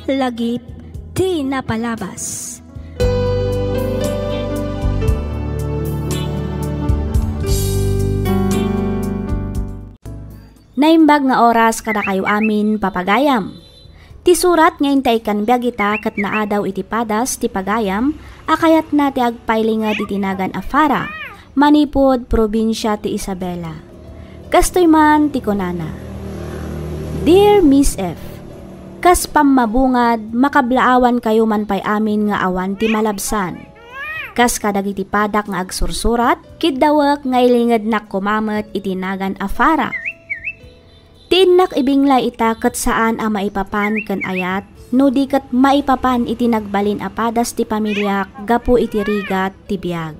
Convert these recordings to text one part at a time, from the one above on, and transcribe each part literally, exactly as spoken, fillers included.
Lagip ti napalabas. Naimbag nga oras kadakayo amin, papagayam. Ti surat nga inta ikkan biag ita ket naadaw iti padas ti pagayam a kayatna ti agpailinged iti nagan a Farah, manipud probinsia ti Isabela. Kastoy man ti kunana, Dear Miss F, kas pammabungad, makablaawankayo man pay amin nga awan ti malabsan. Kas kadagiti padak nga agsursurat, kiddawek nga ilingednak koma met iti nagan a Farah. Ti innak ibinglay ita ket saan a maipapan ken ayat, no di ket maipapan iti nagbalin a padas ti pamiliak gapu iti rigat ti biag.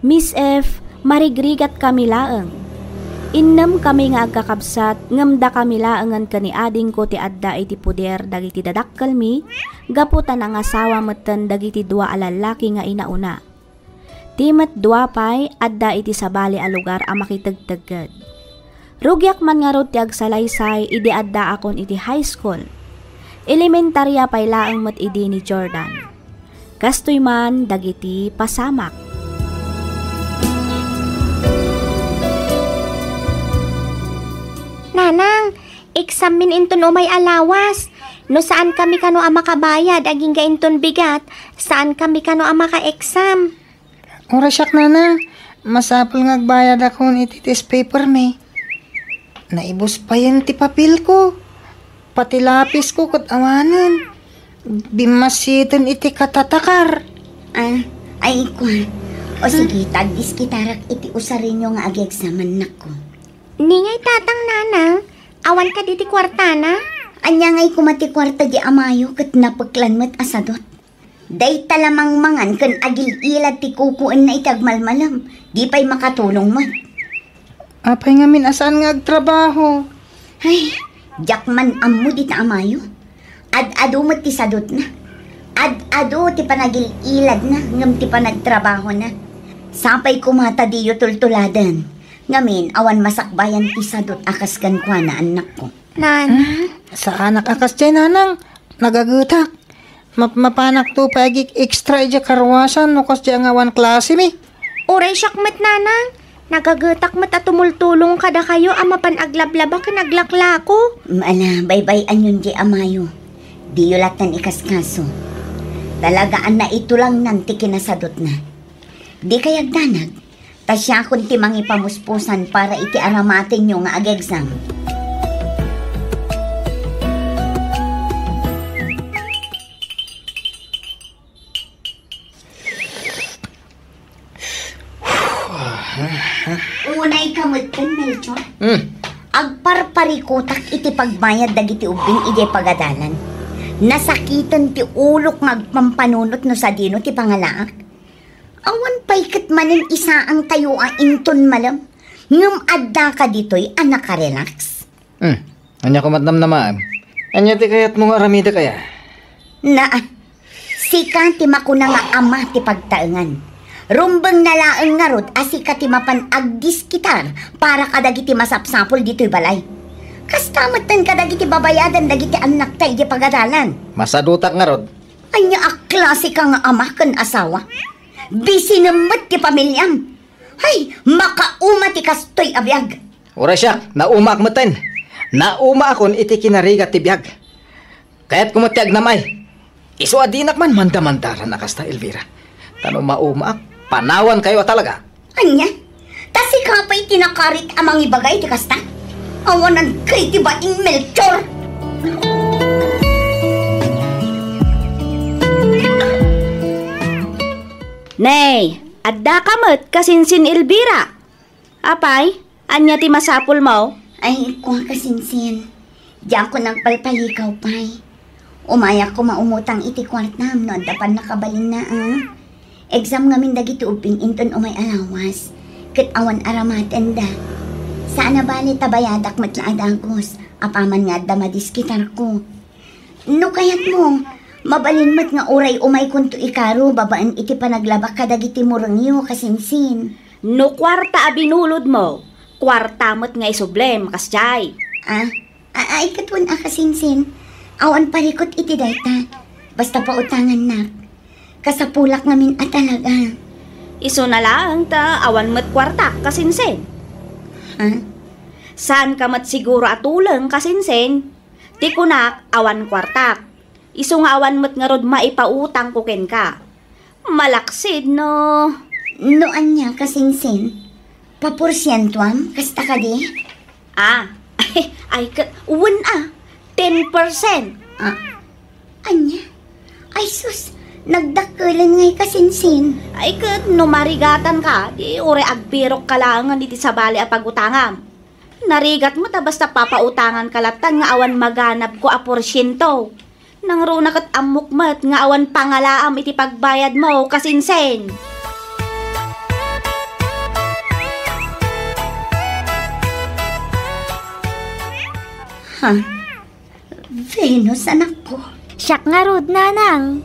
Miss F, marigrigatkami laeng. Innemkami nga agkakabsat, ngem dakami laengen ken ni adingko ti adda iti poder dagiti dadakkelmi, gapu ta nangasawa metten dagiti dua a lallaki nga inauna. Ti met dua pay, adda iti sabali a lugar a makitegtegged. Rugiak man ngarud ti agsalaysay idi addaakon iti high school. Elementaria pay laeng met idi ni Jordan. Kastoy man dagiti pasamak. Nanang, exammin inton umay a lawas. No saankami kano a makabayad agingga inton bigat, saankami kano a maka-exam. Uray siak, Nanang. Masapul nga agbayadakon iti test papermi. Naibus payen ti papelko. Pati lapisko ket awanen. Bimmasiten iti katatakar. Ah, ay, kua. O sige, tagdiskitarak iti usarenyo nga agi-exam, annakko. Ni ngay tatang, Nanang, awan kadi ti kuartana? Ania ngay koma ti kuarta di amayo ket napeklan met a sadot? Dayta la mangmangan ken agil-ilad ti kukuenna iti agmalmalem, di pay makatulong met. Apay ngamin a saan nga agtrabaho? Ay, diak man ammo dita amayo. Ad-adu met ti sadutna. Ad-adu ti panagil-iladna ngem ti panagtrabahona. Sapay koma ta diyo tultuladen. Ngamin, awan masakbayan ti sadut a kas kenkuana, annakko. Nana? Hmm? Saanak a kasdiay, Nanang. Nagagetak. Map-, mapanakto pay agik-extra idiay karuasan no kasdiay nga awan klasemi. Uray siak met, Nanang. Nagagetak met a tumultulong kadakayo a mapan aglablaba ken aglaklako. Ala, baybay-anyon diay amayo. Diyo latta ikaskaso. Talaga a naitulangnan ti kinasadutna. Dikay agdanag, ta siakon ti mangipamuspusan para iti aramatenyo nga ag-exam. Unay ka met ken, Melchor. Hmm. Agparparikutak iti pagbayad dagiti ubbing idiay pagadalan. Nasakiten ti ulok nga agpampanunot no sadino ti pangalaak. Awan pay ket manen isaantayo a inton malem, ngem addaka ditoy a nakarelax. Hmm. Ania koma ti namnamaem? Ania ti kayatmo nga aramidek aya? Na, sika ti makuna nga ama ti pagtaengan. Rumbengna laeng ngarud a sika ti mapan agdiskitar para kadagiti masapsapul ditoy balay. Kasta metten kadagiti babayadan dagiti annakta idiay pagadalan. Masadutak ngarud. Ania a klase ka nga ama ken asawa? Bisinem met ti pamiliam. Hay, makauma ti kastoy a biag. Uray siak, naumaak metten. Naumaakon iti kinarigat ti biag. Kayatko met ti agnam-ay. Isu a dinak man mandamandaran a kasta, Elvira. Ta no maumaak, panawankayo a talaga. Ania? Ta sika pay ti nakarit a mangibaga iti kasta? Awanan kay ti baing, Melchor! Nay, addaka met kasinsin, Elvira. Apay, ania ti masapulmo? Ay, kua kasinsin. Diakon agpalpalikaw pay. Umayak koma umutang iti kuartam no adda pannakabalinna, a. Exam ngamin dagiti ubbing inton umay a lawas, ket awan aramatenda. Saan a bale ta bayadak met la a dagus, apaman nga adda madiskitarko. No kayatmo, mabalin met nga uray umaykonto ikaro babaen iti panaglabak kadagiti murengyo, kasinsin. No kuarta a binulodmo, kuarta met nga isublem, kasdiay. Ah, a-, ay, ket wen a, kasinsin. Awan parikut iti dayta. Basta pautangannak. Kasapulak ngamin a talaga. Isuna laeng ta awan met kuartak, kasinsin. Ha? Saanka met siguro a tuleng, kasinsin. Ti kunak, awan kuartak. Isu nga awan met ngarud maipautangko kenka. Malaksid no. No ania, kasinsin? Paporsientuam, kasta kadi? Ah, ay, ket, wen a, ten percent. Ah, ania? Ay sus, nagdakkelen ngay, kasinsin. Ay, ket, no marigatanka, di uray agbirokka laengen iti sabali a pagutangam. Narigat met a basta papautanganka lattan nga awan maganabko a porsiento. Nangruna ket ammok met nga awan pangalaam iti pagbayadmo, kasinsin. Ha? Venus, anakko. Siak ngarud, nanang.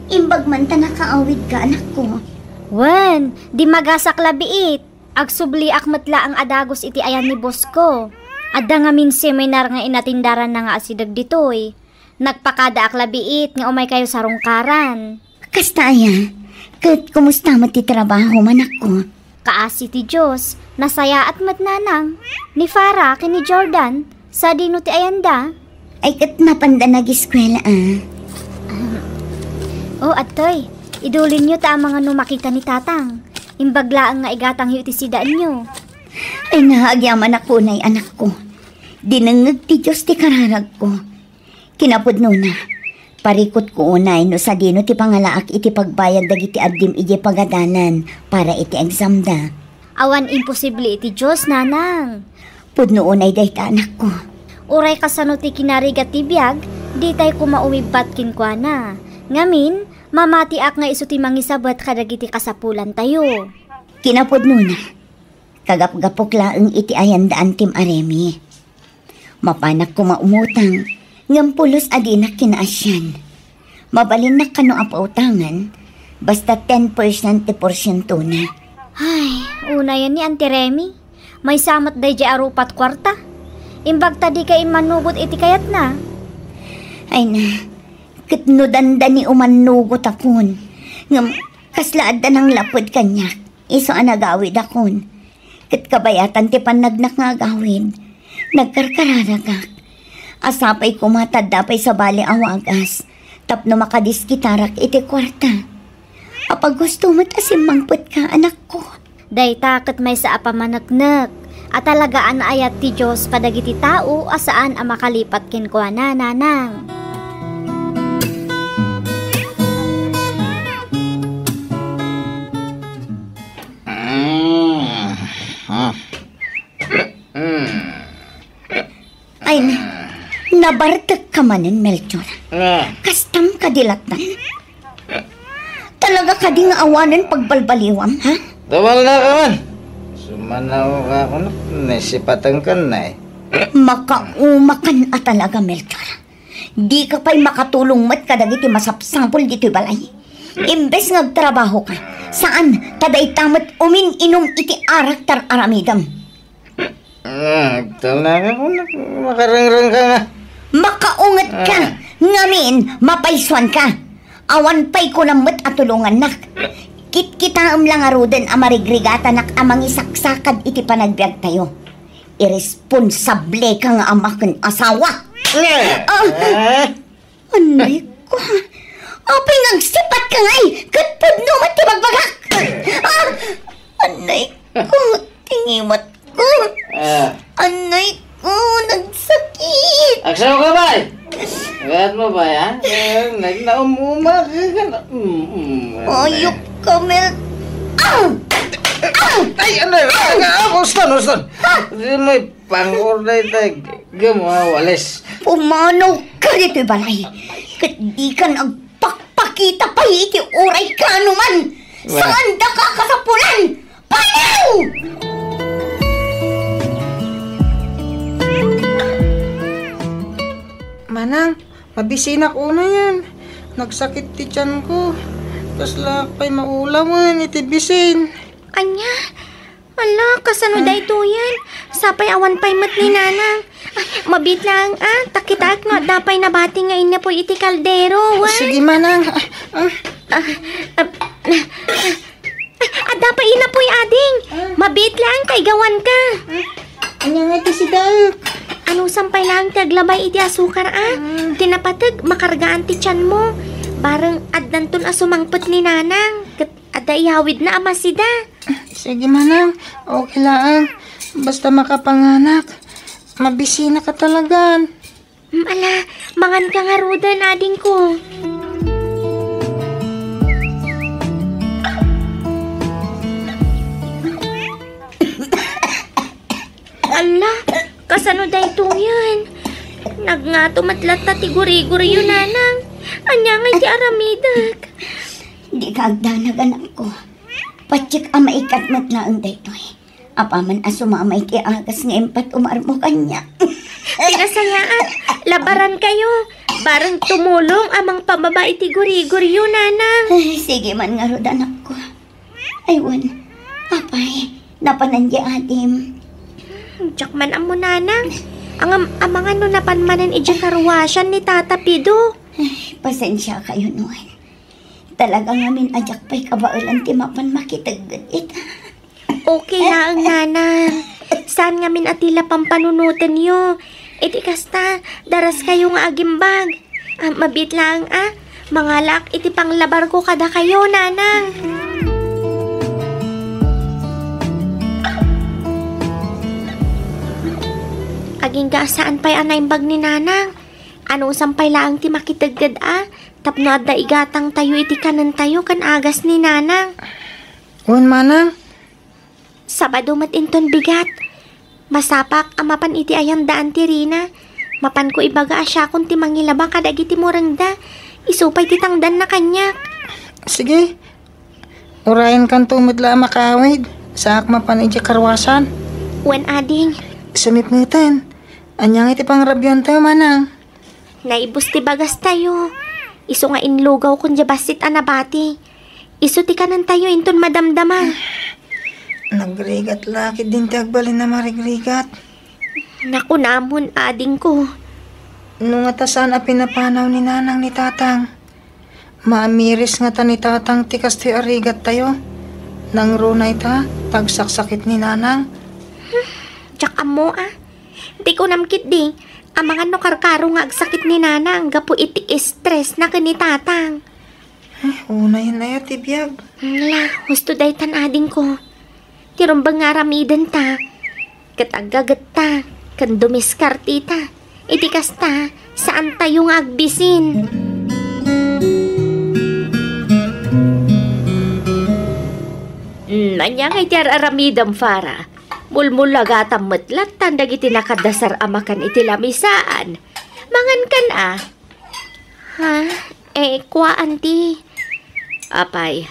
Imbag man ta nakaawidka, anakko. Wen, di magasak la biit. Agsubliak met laeng a dagus iti ayan ni boss ko. Adda ngamin seminar nga inatindaranna nga asideg ditoy. Nagpakadaak la biit nga umaykayo sarungkaran. Kasta aya, ket kumusta met ti trabaho, anakko? Kaasi ti Dios, nasayaat met, nanang. Ni Farah ken ni Jordan, sadino ti ayanda? Ay, ket napanda nagiskwela, a. Oh, adtoy, idulinyo ta amangan no makita ni tatang. Imbag laeng nga igatangyo iti sidaenyo. Ay, naagyamannak unay, anakko. Dinengngeg ti Dios ti kararagko. Kinapudnona, parikutko unay no sadino ti pangalaak iti pagbayad dagiti addim idiay pagadalan para iti examda. Awan imposible iti Dios, nanang. Pudno unay dayta, anakko. Uray kasano ti kinarigat ti biag, ditay koma umibbat kenkuana. Ngamin, mamatiak nga isu ti mangisabet kadagiti kasapulantayo. Kinapudnona, kagapgapok laeng iti ayan da Antim a Remi. Mapanak koma umutang, ngem pulos a dinak kinaasian. Mabalinnak kano a pautangan, basta ten percent ti porsientona. Ay, unayen ni Auntie Remy. Maysa met daydiay a rupat kuarta. Imbag ta dika immanugot iti kayatna. Ay na, ket no dandani umannugotakon, ngem kasla adda nanglapud kaniak. Isu a nagawidakon. Ket kabayatan ti pannagnak nga agawid, nagkarkararagak. A sapay koma ta adda pay sabali a wagas tapno makadiskitarak iti kuarta. Apaghusto met a simmangpetka, anakko. Dayta ket maysa a pamaneknek a talaga a naayat ti Dios kadagiti tao a saan a makalipat kenkuana, nanang. Mm. Ah. Mm. Ay na, nabartekka manen, Melchor. Ah. Kastam kadi lattan? Talaga kadi nga awanen pagbalbaliwam, ha? Tumalnaka man. Sumanaw ka ako, no? Naisipaten ka na, eh. Makaumakan a talaga, Melchor. Dika pay makatulong met kadagiti masapsapul ditoy balay. Imbes nga agtrabaho ka, saan ta dayta met umin-inum iti arak tar-aramidem. Ah, agtalnaka ko, nak-, makarengreng ka nga. Makaunget ka, ah, ngamin, mapaysuan ka. Awan pay kunam met a tulongannak. Kitkitaem la ngaruden a marigrigatanak a mangisaksakad iti panagbiagtayo. Iresponsable ka nga ama ken asawa. Eh, ah, eh. Anay ko. Apay nga agsipat ka ngay, ket pudno met ti bagbagak. Ah, anay ko, tingimat ko. Ah. Anay ko, nagsakit. Agsaw ka, bay? Agad mo, bay, ha? Eh, nagnaumuma ka, ka na. Mm, mm, ayok ka, Mel. Ah! Ah! Ay, ano? Ah, ah, Uston, Uston. Ah! Di mo Pangor dayta, gamo a walis. Pumanaw ka ditoy balay. Ket dikan agpakpakita pay iti uray kaano man. Wala. Saan daka kasapulan? Panaw! Manang, mabisinak unayen. Nagsakit ti tiyanko. Kasla pay maulawen iti bisin. Ania? Ala, kasano daytoyen? Sapay awan pay met ni Nanang. Mabiit laeng, a. Ta kitaek no adda pay nabati nga innapuy iti kaldero, wen? Sige, manang. Ah, ah. Ah, ah, ah, adda pay innapuy, ading. Ah. Mabiit laeng ta igawanka. Ah, ania nga iti sidaek? Anusan pay laeng ti aglabay iti asukar, a? Ah. Ti napateg, makargaan ti tianmo. Bareng addanton a sumangpet ni nanang. Ket adda iyawidna a masida. Sige, manang. Okay laeng. Basta makapanganak. Mabisinaka talagan. Mm, ala, manganka ngaruden, adingko. Ala, kasano daytoyen? Nagngato met latta ti guriguriyo, nanang. Ania ngay ti aramidek? Dika agdanag, anakko. Patiek a maikat met laeng daytoy. Apaman a sumamay ti agas nga impatumar mo kaniak. Ti nasayaat, labarankayo. Bareng tumulong a mangpababa iti guriguriyo, nanang. Ay, sige man ngarud, anakko. Ay, wen, apay, napanan di adim. Diak man ammo, nanang. Ngem, amangan no napan manen idiay karwasan ni Tata Pido. Ay, pasensiakayon, wen. Talaga ngamin a diak pay kabaelan ti mapan makitegged ita. Okay laeng, nanang. Saan ngamin a ti la pampanunotenyo? Iti kasta, daraskayo nga agimbag. Ah, mabiit laeng, a. Mangalaak iti panglabarko kadakayo, nanang. Agingga a saan pay a naimbag ni nanang. Anusan pay laeng ti makitegged, a, tapno adda igatangtayo iti kanentayo ken agas ni nanang. Wen, manang. Sabado met inton bigat. Masapak a mapan iti ayan daan ti Rina. Mapanko ibaga a siakon ti mangilaba kadagiti murengda. Isu pay ti tangdanna kaniak. Sige. Urayenkanto met la a makaawid. Saak mapan idiay karwasan. Wen, ading. Sumipngeten. Ania nga iti pangrabiantayo, manang? Naibus ti bagastayo. Isu nga inlugawkon diay bassit a nabati. Isu ti kanentayo inton madamdama. Nagrigat la ketdin ti agbalin a marigrigat. Nakunamon, adingko. No nga ta saan a pinapanaw ni nanang ni tatang. Maamiris ngata ni tatang ti kastoy a rigattayo. Nangruna ita, ta agsaksakit ni nanang. Diak ammo, a. Ti kunam ketdi, amangan no karkaro nga agsakit ni nanang gapu iti stressna ken ni tatang. Eh, unayen aya ti biag. Ala, husto daytan, adingko. Ti rumbeng nga aramidenta, ket aggagetta, ken dumiskarteta. Iti kasta, saantayo nga agbisin. Hmm, ania ngay ti ar-aramidem, Farah? Mulmulagatam met lattan dagiti nakadasar a makan iti lamisaan. Mangankan a. Ha? Eh, kua, anti. Apay,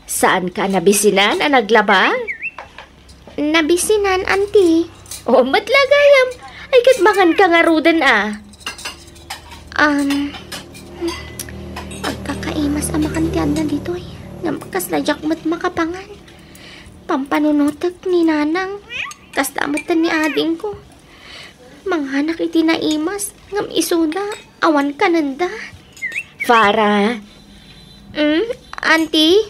saanka a nabisinan a naglaba? Nabisinan, anti. O, met la gayam. Ay, ket manganka ngaruden a. Um, agkakaimas a makan ti adda ditoy. Ngem kasla diak met makapangan. Pampanunotek ni nanang. Kasta met ni adingko. Manganak iti naimas, ngem isuda, awan kanenda. Farah. Hmm? Anti?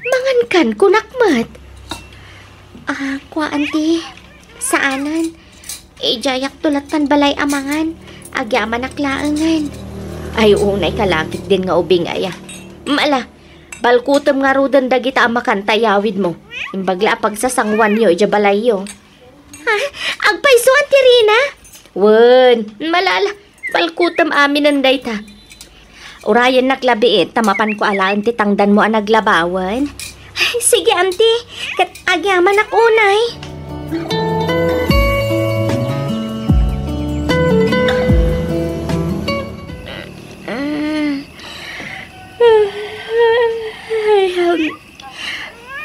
Mangankan, kunak met. Ah, kua, anti. Saanen. Idiayak to lattan balay a mangan. Agyamanak laengen. Ay, unay ka la ketdin nga ubing aya. Mala, balkutem ngaruden dagita a makan ta iyawidmo. Imbag la a pagsasanguanyo idiay balayyo. Ha? Agpayso, Anti Rina? Wen, mala, ala, balkutem aminen dayta. Urayennak labiit, ta mapanko alaen ti tangdanmo a naglabawen. Ay, sige, Anti. Ket agyamanak unay.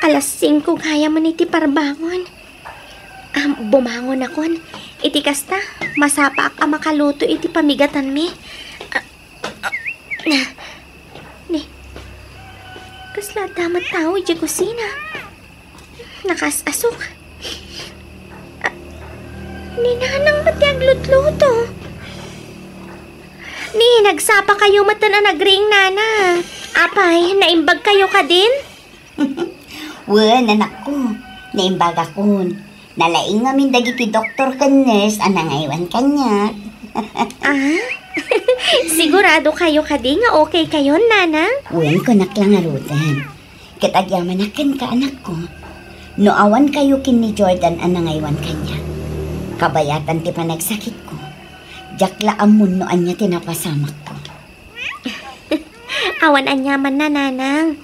Alas singko gayam iti parbangon. Ah, bumangonakon. Iti kasta, masapaak a makaluto iti pamigatanmi. Ah, ah, na. Ni, kasla adda met tao idiay kusina. Nakaas-asok. Ah, Ni Nanang met ti aglutluto. Ni, nagsapakayo metten a nagring, Nanang. Apay, naimbagkayo kadin? Wen, anakko. Naimbagakon. Nalaing ngamin dagiti doktor ken nurse a nangaywan kaniak. Ah? Siguradokayo kadi nga okaykayon, Nanang? Wen, kunak la ngaruden. Ket agyamanak kenka, anakko. No awankayo ken ni Jordan a nangaywan kaniak, kabayatan ti panagsakitko, diak la ammon no ania ti napasamakko. Awan aniamanna, Nanang.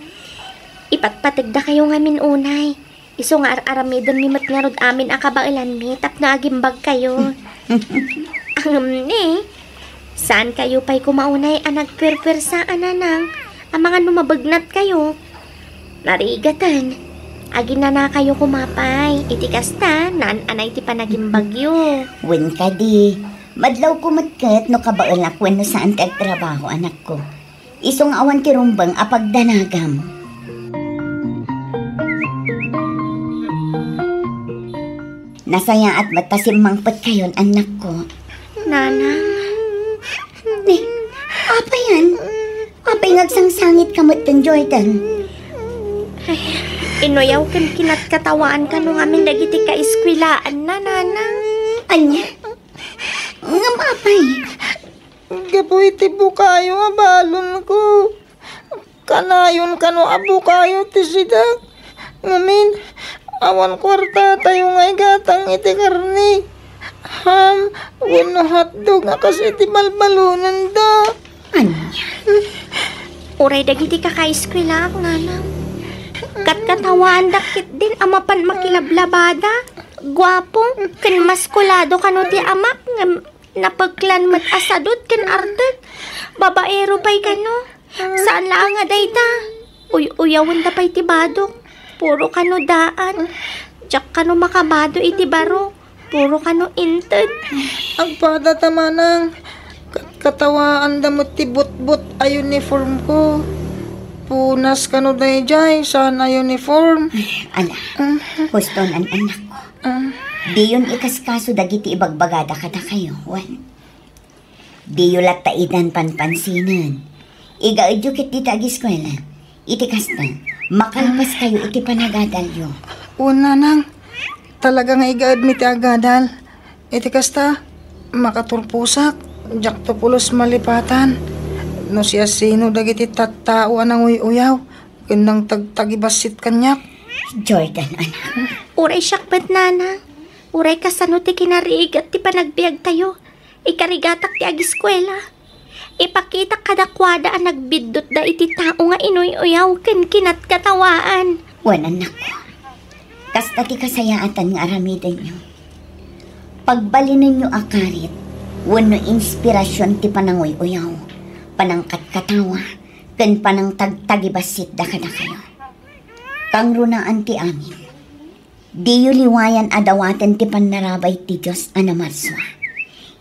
Ipatpategdakayo ngamin unay. Isu nga ar-aramidenmi met ngarud amin a kabaelanmi tapno agimbagkayo. Ngem ni, saankayo pay koma unay a nagpuerpuersa a, Nanang, amangan no mabegnatkayo. Narigaten, aginanakayo koma pay. Iti kasta, naan-anay ti panagimbagyo. Wen kadi, madlawko met ket no kabaelak wenno saan ti agtrabaho, anakko. Isu nga awan ti rumbeng a pagdanagam. Nasayaat met ta simmangpetkayon, annakko. Nanang. Ni, apay yan? Apay nga agsangsangitka metten, Jordan? Ay, inuyaw ken kinatkatawaan kano ngamin dagiti kaeskuelaanna, Nanang. Ania? Ngem apay? Gapu iti bukayo a balonko. Kanayon kano a bukayo ti sidak. Ngamin, awan kuartatayo nga igatang iti karne, ham, wenno hotdog a kas iti balbalonanda. Ania? Uray dagiti kakaeskuelaak, Nanang. Katkatawaandak ketdin a mapan makilablabada, guapo, ken maskulado kano ti amak, ngem napeklan met a sadut ken artek. Babaero pay kano. Saan laeng a dayta. Uy-uyawenda pay ti badok. Puro kano daan. Diak kano makabado iti baro. Puro kano inted. Agpada ta manang. Kat-, katawaanda met ti butbut a uniformko. Punas kano daydiay, saan a uniform. Ala, Mhm. Husto nan, annakko. Ah. Diyon ikaskaso dagiti ibagbagada kadakayo, wen? Diyo latta idan panpansinen. Igaedyo ket dita agiskuela. Iti kasta, makalpaskayo iti panagadalyo. Wen, nanang, talaga nga igaedmi ti agadal. Iti kasta, makaturposak, diakto pulos malipatan. No siasino dagiti tattao a nanguy-uyaw ken nangtagtagibassit kaniak. Jordan, anak. Uray siak met, nanang. Uray kasano ti kinarigat ti panagbiagtayo. Ikarigatak ti agiskuela. Ipakitak kadakuada a nagbiddutda iti tao nga inuy-uyaw ken kinatkatawaan. Wen, annakko, kasta ti kasayaatan nga aramidenyo. Pagbalinenyo a karit wenno inspirasyon ti pananguy-uyaw, panangkatkatawa, ken panangtagtagibassit da kadakayo. Kangrunaan ti amin. Diyo liwayan a dawaten ti pannarabay ti Dios a namarsua.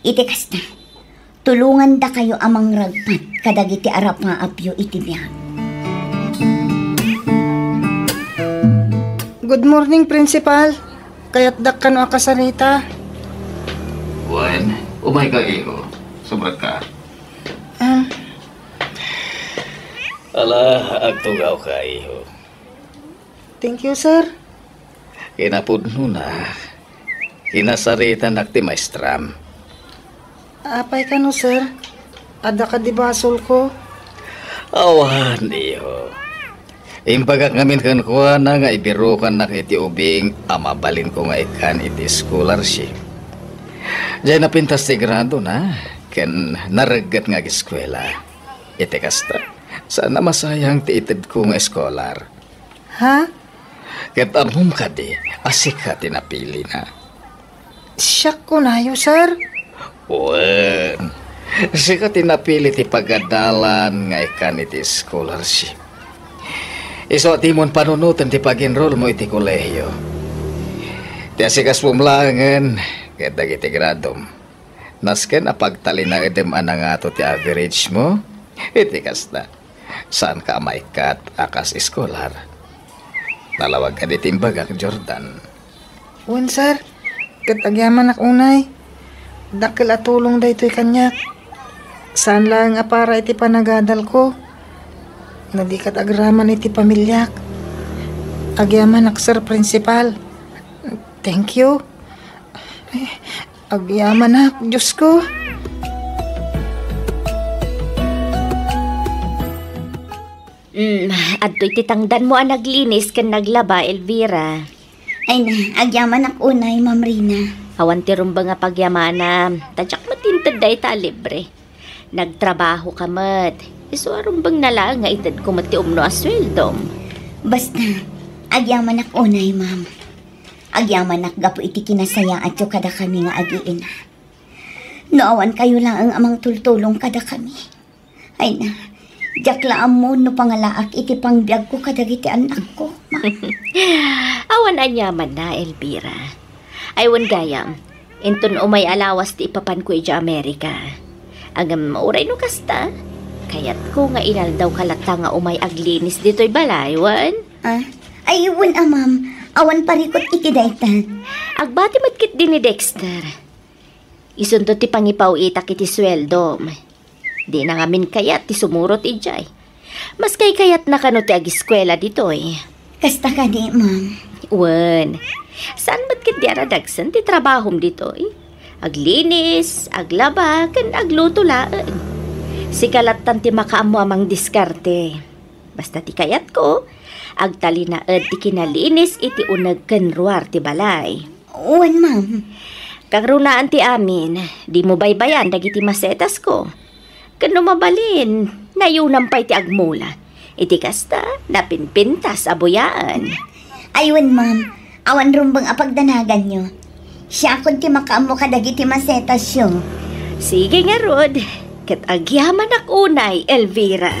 Iti kasta, tulongandakayo a mangragpat kadagiti arapaapyo iti biag. Good morning, Principal. Kayatdak kano a kasarita. Wen, umayka, iho. Sumrekka. Ah. Ala, agtugawka, iho. Thank you, sir. Kinapudnona, kinasaritanak ti maestram. Apay kano, sir? Adda kadi basolko? Awan, iho. Imbagak ngamin kenkuana nga ibirukannak iti ubing a mabalinko nga ikkan iti scholarship. Diay napintas ti gradona ken naregget nga agiskuela. Iti kasta, saan a masayang ti itedko nga eskolar. Ha? Ket ammom kadi a sika ti napilina? Siak kunayo, sir? Wen, sika ti napili ti pagadalan nga ikkan iti scholarship. Isu a dimon panunoten ti pag-enrollmo iti kolehiyo. Ti asikasuom laengen ket dagiti gradom. Nasken a pagtalinaedem a nangato ti averagemo, iti kasta, saanka a maikkat a kas eskolar. Nalawag kadi ti imbagak, Jordan? Wen, sir. Ket agyamanak unay, dakkel a tulong daytoy kaniak. Saan laeng a para iti panagadalko, no di ket agraman iti pamiliak. Agyamanak, Sir Principal. Thank you. Agyamanak, Diosko. Mm, adtoy ti tangdanmo a naglinis ken naglaba, Elvira. Ay na, agyamanak unay, Ma'am Rina. Awan ti rumbeng a pagyamanan, ta diak met inted dayta a libre. Nagtrabahoka met. Isu a rumbeng na laeng nga itedko met ti umno a sueldom. Basta, agyamanak unay, ma'am. Agyamanak gapu iti kinasayaatyo kadakami nga agi-ina. No awan kayo laeng a mangtultulong kadakami. Ay na, diak la ammo no pangalaak iti pangbiagko kadagiti annakko. Awan aniamanna, Elvira. Ay, wen gayam, inton umay a lawas ti ipapanko idiay Amerika. Ngem uray no kasta, kayatko nga inaldawka latta nga umay aglinis ditoy balay, wen? Ah? Ay, wen a, ma'am. Awan parikut iti dayta. Agbati met ketdi ni Dexter. Isunto ti pangipaw-itak iti sueldom. Dina ngamin kayat ti sumurot idiay. Maskay kayatna kano ti agiskuela ditoy. Kasta kadi, ma'am? Wen, saan met ketdi a nadagsen ti trabahom ditoy? Aglinis, aglaba, ken agluto laeng. Sika lattan ti makaammo a mangdiskarte. Basta ti kayatko, agtalinaed ti kinalinis iti uneg ken ruar ti balay. Wen, ma'am. Kangrunaan ti amin, dimo baybayan dagiti masetasko. Ken no mabalin, nayunam pay ti agmula. Iti kasta, napinpintas a buyaen. Ay, wen, ma'am. Awan rumbeng a pagdanaganyo. Siakon ti makaammo kadagiti masetasyo. Sige ngarud, ket agyamanak unay, Elvira.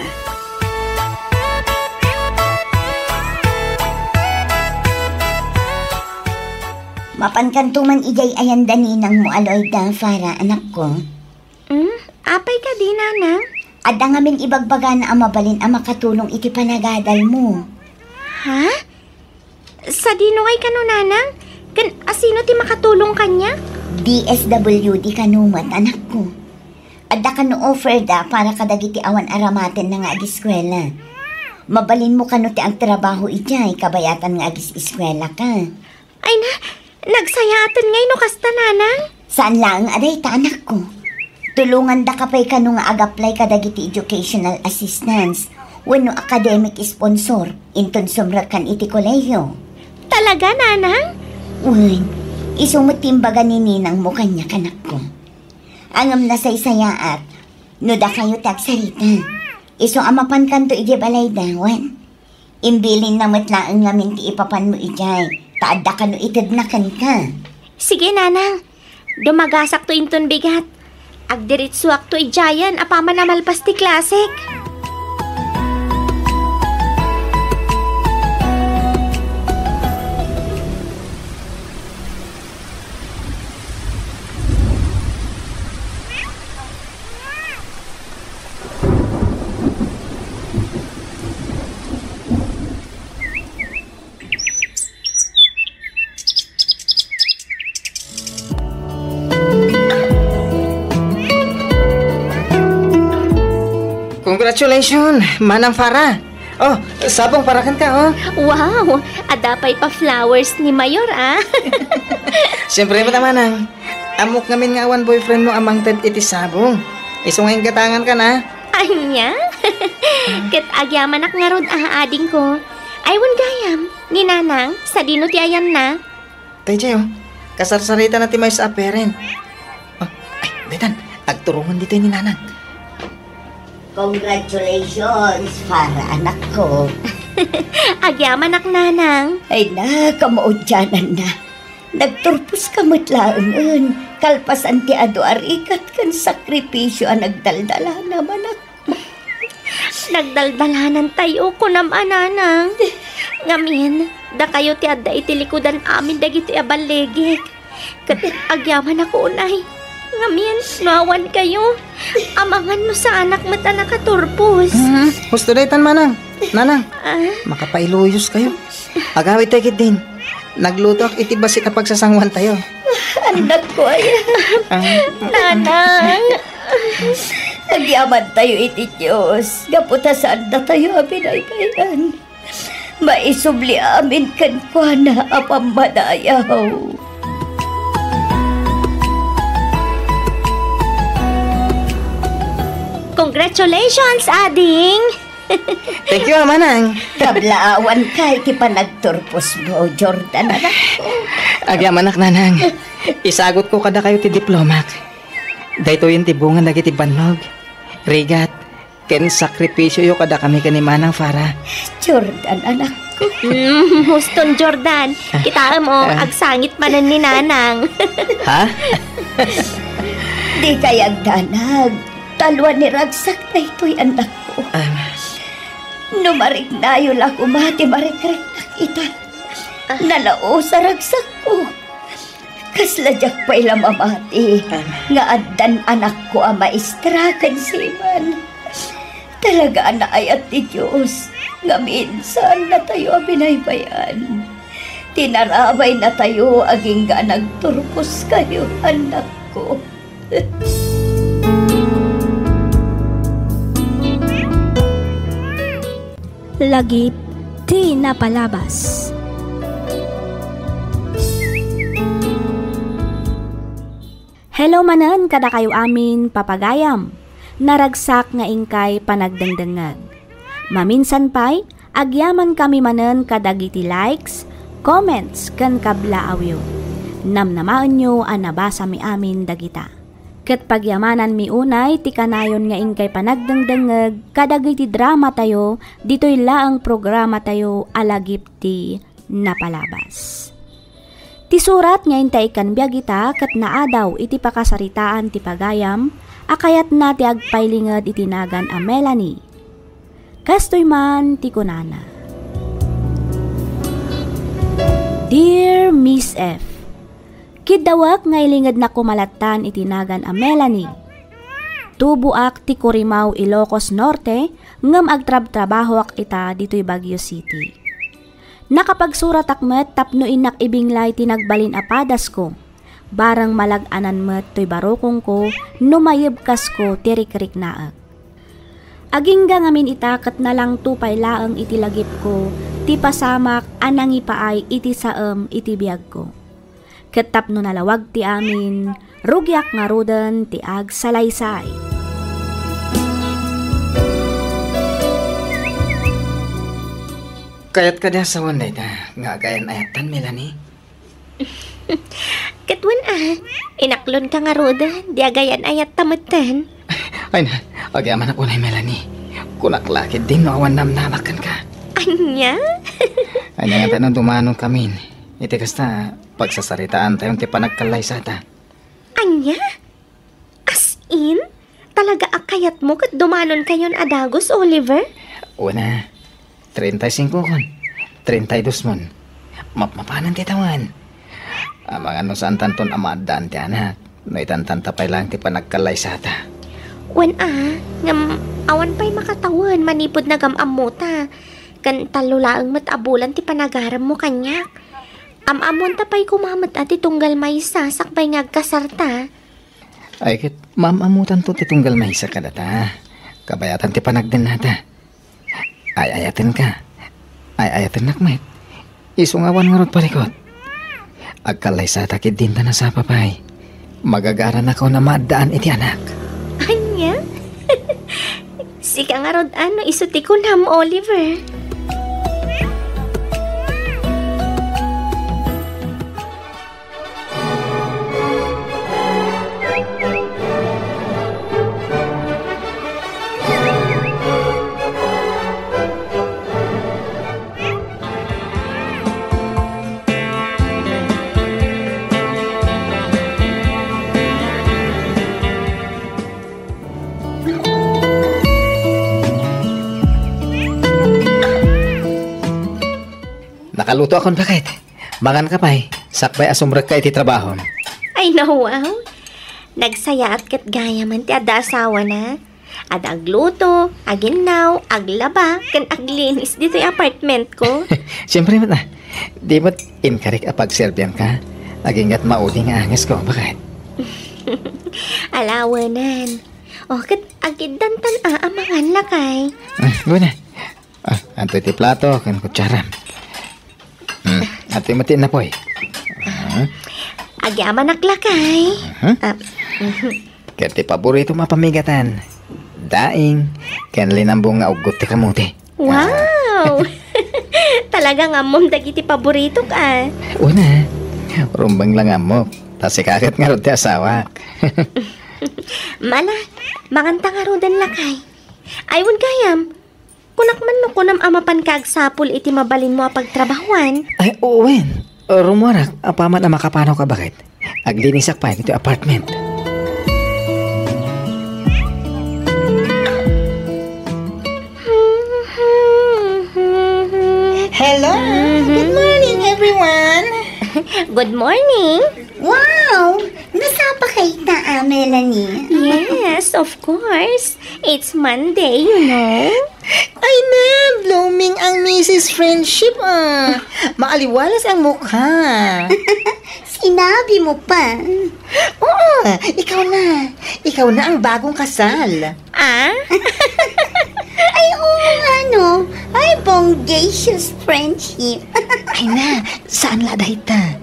Mapankanto man idiay ayanda ninangmo a Loida, Farah, anakko. Hmm? Apay kadi, nanang? Adda ngamin ibagbagana a mabalin a makatulong iti panagadalmo. Ha? Sadino ngay kano, nanang? Ken asino ti makatulong kaniak? D S W D kano met, anakko. Adda kano offer da para kadagiti awan aramatenna nga agiskuela. Mabalinmo kano ti agtrabaho idiay kabayatan nga agis-iskuelaka. Ay na, nagsayaaten ngay no kasta, nanang? Saan laeng a dayta, anakko. Tulongandaka pay kano nga ag-apply kadagiti educational assistance wenno academic sponsor inton sumrekkan iti kolehiyo. Talaga, nanang? Wen, isu met ti imbaga ni ninangmo kaniak, anakko. Ngem nasaysayaat no dakayo ti agsarita. Isu a mapankanto idiay balayda, wen. Imbilinna met laeng ngamin ti ipapanmo idiay, ta adda kano itedna kenka. Sige, nanang. Dumagasakto inton bigat. Agdiritsuakto idiayen apaman a malpas ti klasek. Congratulations, Manang Farah. Oh, sabong para kenka, oh. Wow! Adda pay pa flowers ni Mayor, ah. Siyempre met, Manang. Ammok ngamin nga awan boyfriendmo a mangted iti sabong. Isu nga inggatanganka na. Ania? Ket agyamanak ngarud, ah, adingko. Ay, wen gayam, ni Nanang, sadino ti ayanna? Tay Jay, oh. Kasarsaritana ti maysa a parent. Oh, ay, daytan, agturungan ditoy ni Nanang. Congratulations, Farah, anakko. Agyamanak, Nanang. Ay na, kamaudiananna. Nagturposka met laengen, kalpasan ti adu a rigat ken sakripisio a nagdaldalana, anak. Nagdaldalanan tayo, kunam a, Nanang. Ngamin, dakayo ti adda iti likudan amin dagitoy a balligik. Ket agyamanak unay. Ngamin, no awan kayo, amangan no saanak met a nakaturpos. Hmm, husto daytan, Manang. Nanang, ah? Makapailuyos kayo. Agawid tayo ketdin. Naglutoak iti bassit a pagsasanguan tayo. Annakko aya. Ah. Nanang. Agyamantayo iti Dios, gapu ta saannatayo a binaybay-an. Maisubli amin kenkuana a pammadayaw. Congratulations, ading! Thank you, Amanang. Kablaawanka iti panagturposmo, Jordan, anakko. Agyamanak, Nanang. Isagutko kadakayo ti diplomak. Daytoyen ti bunga dagiti bannog, rigat, ken sakripisioyo kadakami ken ni Manang Farah. Jordan, anakko. Mm, huston, Jordan. Kitaem, o, Ah. agsangit manen ni Nanang. Ha? Dikay agdanag. Talua ni ragsak daytoy, annakko. Ah. No mariknayo la koma ti marikriknak ita, Ah. nalaos a ragsakko. Kasla diak pay la mamati Ah. nga addan anakko a maestra ken seaman. Talaga a naayat ti Dios nga minsan natayo a binaybay-an. Tinarabaynatayo agingga a nagturposkayo, annakko. Lagip ti napalabas. Hello manen kadakayo amin, papagayam. Naragsak nga inkay panagdengdengngeg. Maminsan pay, agyamankami manen kadagiti likes, comments, ken kablaawyo. Namnamaenyo a nabasami amin dagita. Ket pagyamananmi unay ti kanayon nga inkay panagdengdengngeg kadagiti dramatayo ditoy laeng programatayo a Lagip ti Napalabas. Ti surat nga intay ikkan biag ita ket naadaw iti pakasaritaan ti pagayam a kayatna ti agpailinged iti nagan a Melanie. Kastoy man ti kunana, Dear Miss F, kiddawek nga ilingednak koma lattan iti nagan a Melanie. Tuboak ti Corimao, Ilocos Norte, ngem agtrabtrabahoak ita ditoy Baguio City. Nakapagsuratak met tapno innak ibinglay ti nagbalin a padasko. Bareng malag-anan met toy barukongko no mayebkasko ti rikriknaek. Agingga ngamin ita ket nalangto pay laeng iti lagipko ti pasamak a nangipaay iti saem iti biagko. Ket tapno nalawag ti amin, rugiak ngaruden ti agsalaysay. Kayat kadi a sawen dayta nga agayan-ayattan, Melanie? Ket wen a, inaklonka ngaruden, di agayan-ayatta metten. Ay na, agyamanak unay, Melanie. Kunak la ketdin no awan namnamak kenka. Ania? Ania ngata no dumanonkamin? Iti kasta, pagsasaritaantayon ti panagkallaysata. Ania? As in? Talaga a kayatmo ket dumanonkayon a dagus, Oliver? Una, treinta y cinco kon, treinta y dos mon. Mapmapanen ti tawen. Amangan no saantanton a maaddaan ti anak, no itantanta pay laeng ti panagkallaysata. Wen a, ngem awan pay makatawen manipud nagam-ammota. Ken tallo laeng met a bulan ti panagaremmo kaniak. Am-ammonta pay koma met a ti tunggal maysa sakbay nga agkasarta. Ay, ket maam-ammotanto ti tunggal maysa kadata. Kabayatan ti panagdennata. Ay-ayatenka. Ay-ayatennak met. Isu nga awan ngarud parikut. Agkallaysata ketdin ta nasapa pay. Magagaranakon a maaddaan iti anak. Ania? Sika ngarud a no isu ti kunam, Oliver. Nakalutoakon, baket. Manganka pay, sakbay a sumrekka iti trabahom. Ay, nawaw. Nagsayaat ket gayamen ti adda asawana. Adda agluto, aginnaw, aglaba, ken aglinis ditoy apartmentko. Siempre met a. Di met inkarik a pagserbianka. Aginggat maudi nga angesko, baket. Ala, awanen. O, ket agiddantan a amangan, lakay. Ah, guna. Ah, adtoy ti plato ken kutsara. Hmm, adtoy met ti innapoy. Ah. Agyamanak, lakay. Mhm. Ah, mhm. Ket ti paboritom a pamigatan, daing, ken linambong nga uggot ti kamote. Wow! Talaga nga ammom dagiti paboritok, ah. Una, rumbeng la nga ammok. Ta sika ket ngarud ti asawak. Mala, manganta ngaruden, lakay. Ay, wen gayam. Kunak man no kunam a mapanka agsapul iti mabalinmo a pagtrabahuan. Ay, wen. Rummuarak, apaman a makapanawka, baket. Aglinisak pay ditoy apartment. Hello! Good morning, everyone! Good morning! Wow! Nasapa kayta, ah, Melanie? Yes, of course. It's Monday, you know. Ay na, blooming ang Missus Friendship, ah. Maaliwalas ang mukha. Sinabi mo pa. Oo, ikaw na. Ikaw na ang bagong kasal. Ah? Ay, oo nga, no. Ay, bonggacious friendship. Ay na, saan la dayta?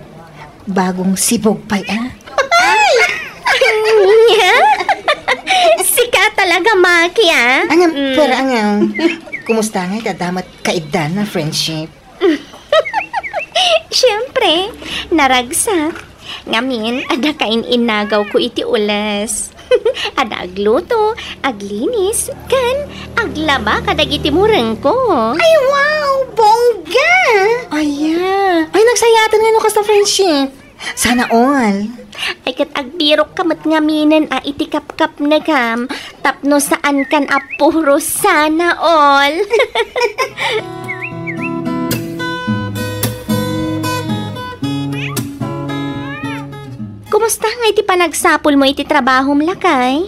Bagong sibog pay, ah. Ay! Ania? Sika talaga, Maki, ah. Angam, Mm. Pero angam, kumusta ngay ta damat kaiddan na friendship? Siyempre, naragsak. Ngamin, adda kain-innagaw ko iti ules. Adda agluto, aglinis, ken aglaba kadagiti murengko. Ay, wow! Bongga! Aya. Ay, nagsayaten nga no kasta friendship. Sana all. Ay, ket agbirokka met ngaminen a iti kapkapnekam tapno saankan a puro sana all. Kumusta nga iti panagsapulmo iti trabahom, lakay?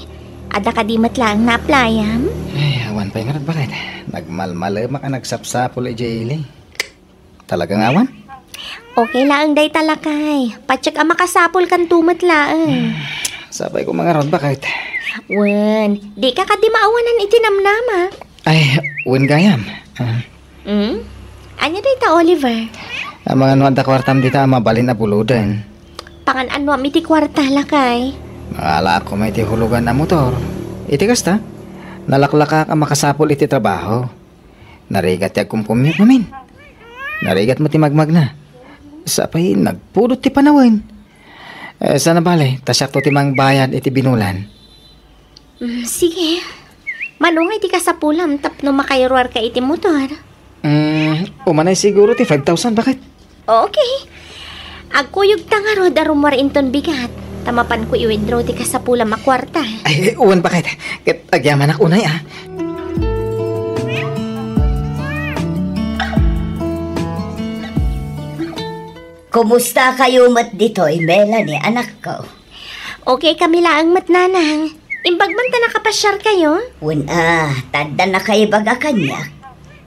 Adda kadi met laeng naaplayam? Ay, awan pay ngarud, baket. Nagmalmalemak a nagsapsapul idiay ili. Talaga nga awan? Okay laeng dayta, lakay. Patiek a makasapulkanto met laeng. Sapay ko mangarod, baket. Wen, dika kadi maawanan iti namnama. Ay, wen gayam. Ah. Hmm? Ania dayta, Oliver? Amangan no adda kuartam dita a mabalin a buloden. Pangan-anoam iti kuarta, lakay? Mangalaak koma iti hulugan a motor. Iti kasta, nalaklakaak a makasapul iti trabaho. Narigat ti agkumkummiak ngamin. Narigat met ti magmagna. Sapay nagpudot ti panawen. Eh, sana bale, ta siakto ti mangbayad iti binulan. Mm, sige. Mano nga iti kasapulam tapno makairuarka iti motor? Mm, umanay siguro ti five thousand, baket? Okay. Agkuyogta ngarud a rummuar inton bigat, ta mapanko i-withdraw ti kasapulam a kuarta. Ay, wen, baket. Ket agyamanak unay, ah. Kumusta kayo met ditoy, Melanie, anakko? Okay kami laeng met, Nanang. Imbag man ta nakapasiar kayo? Wen a, ta adda nakaibaga kaniak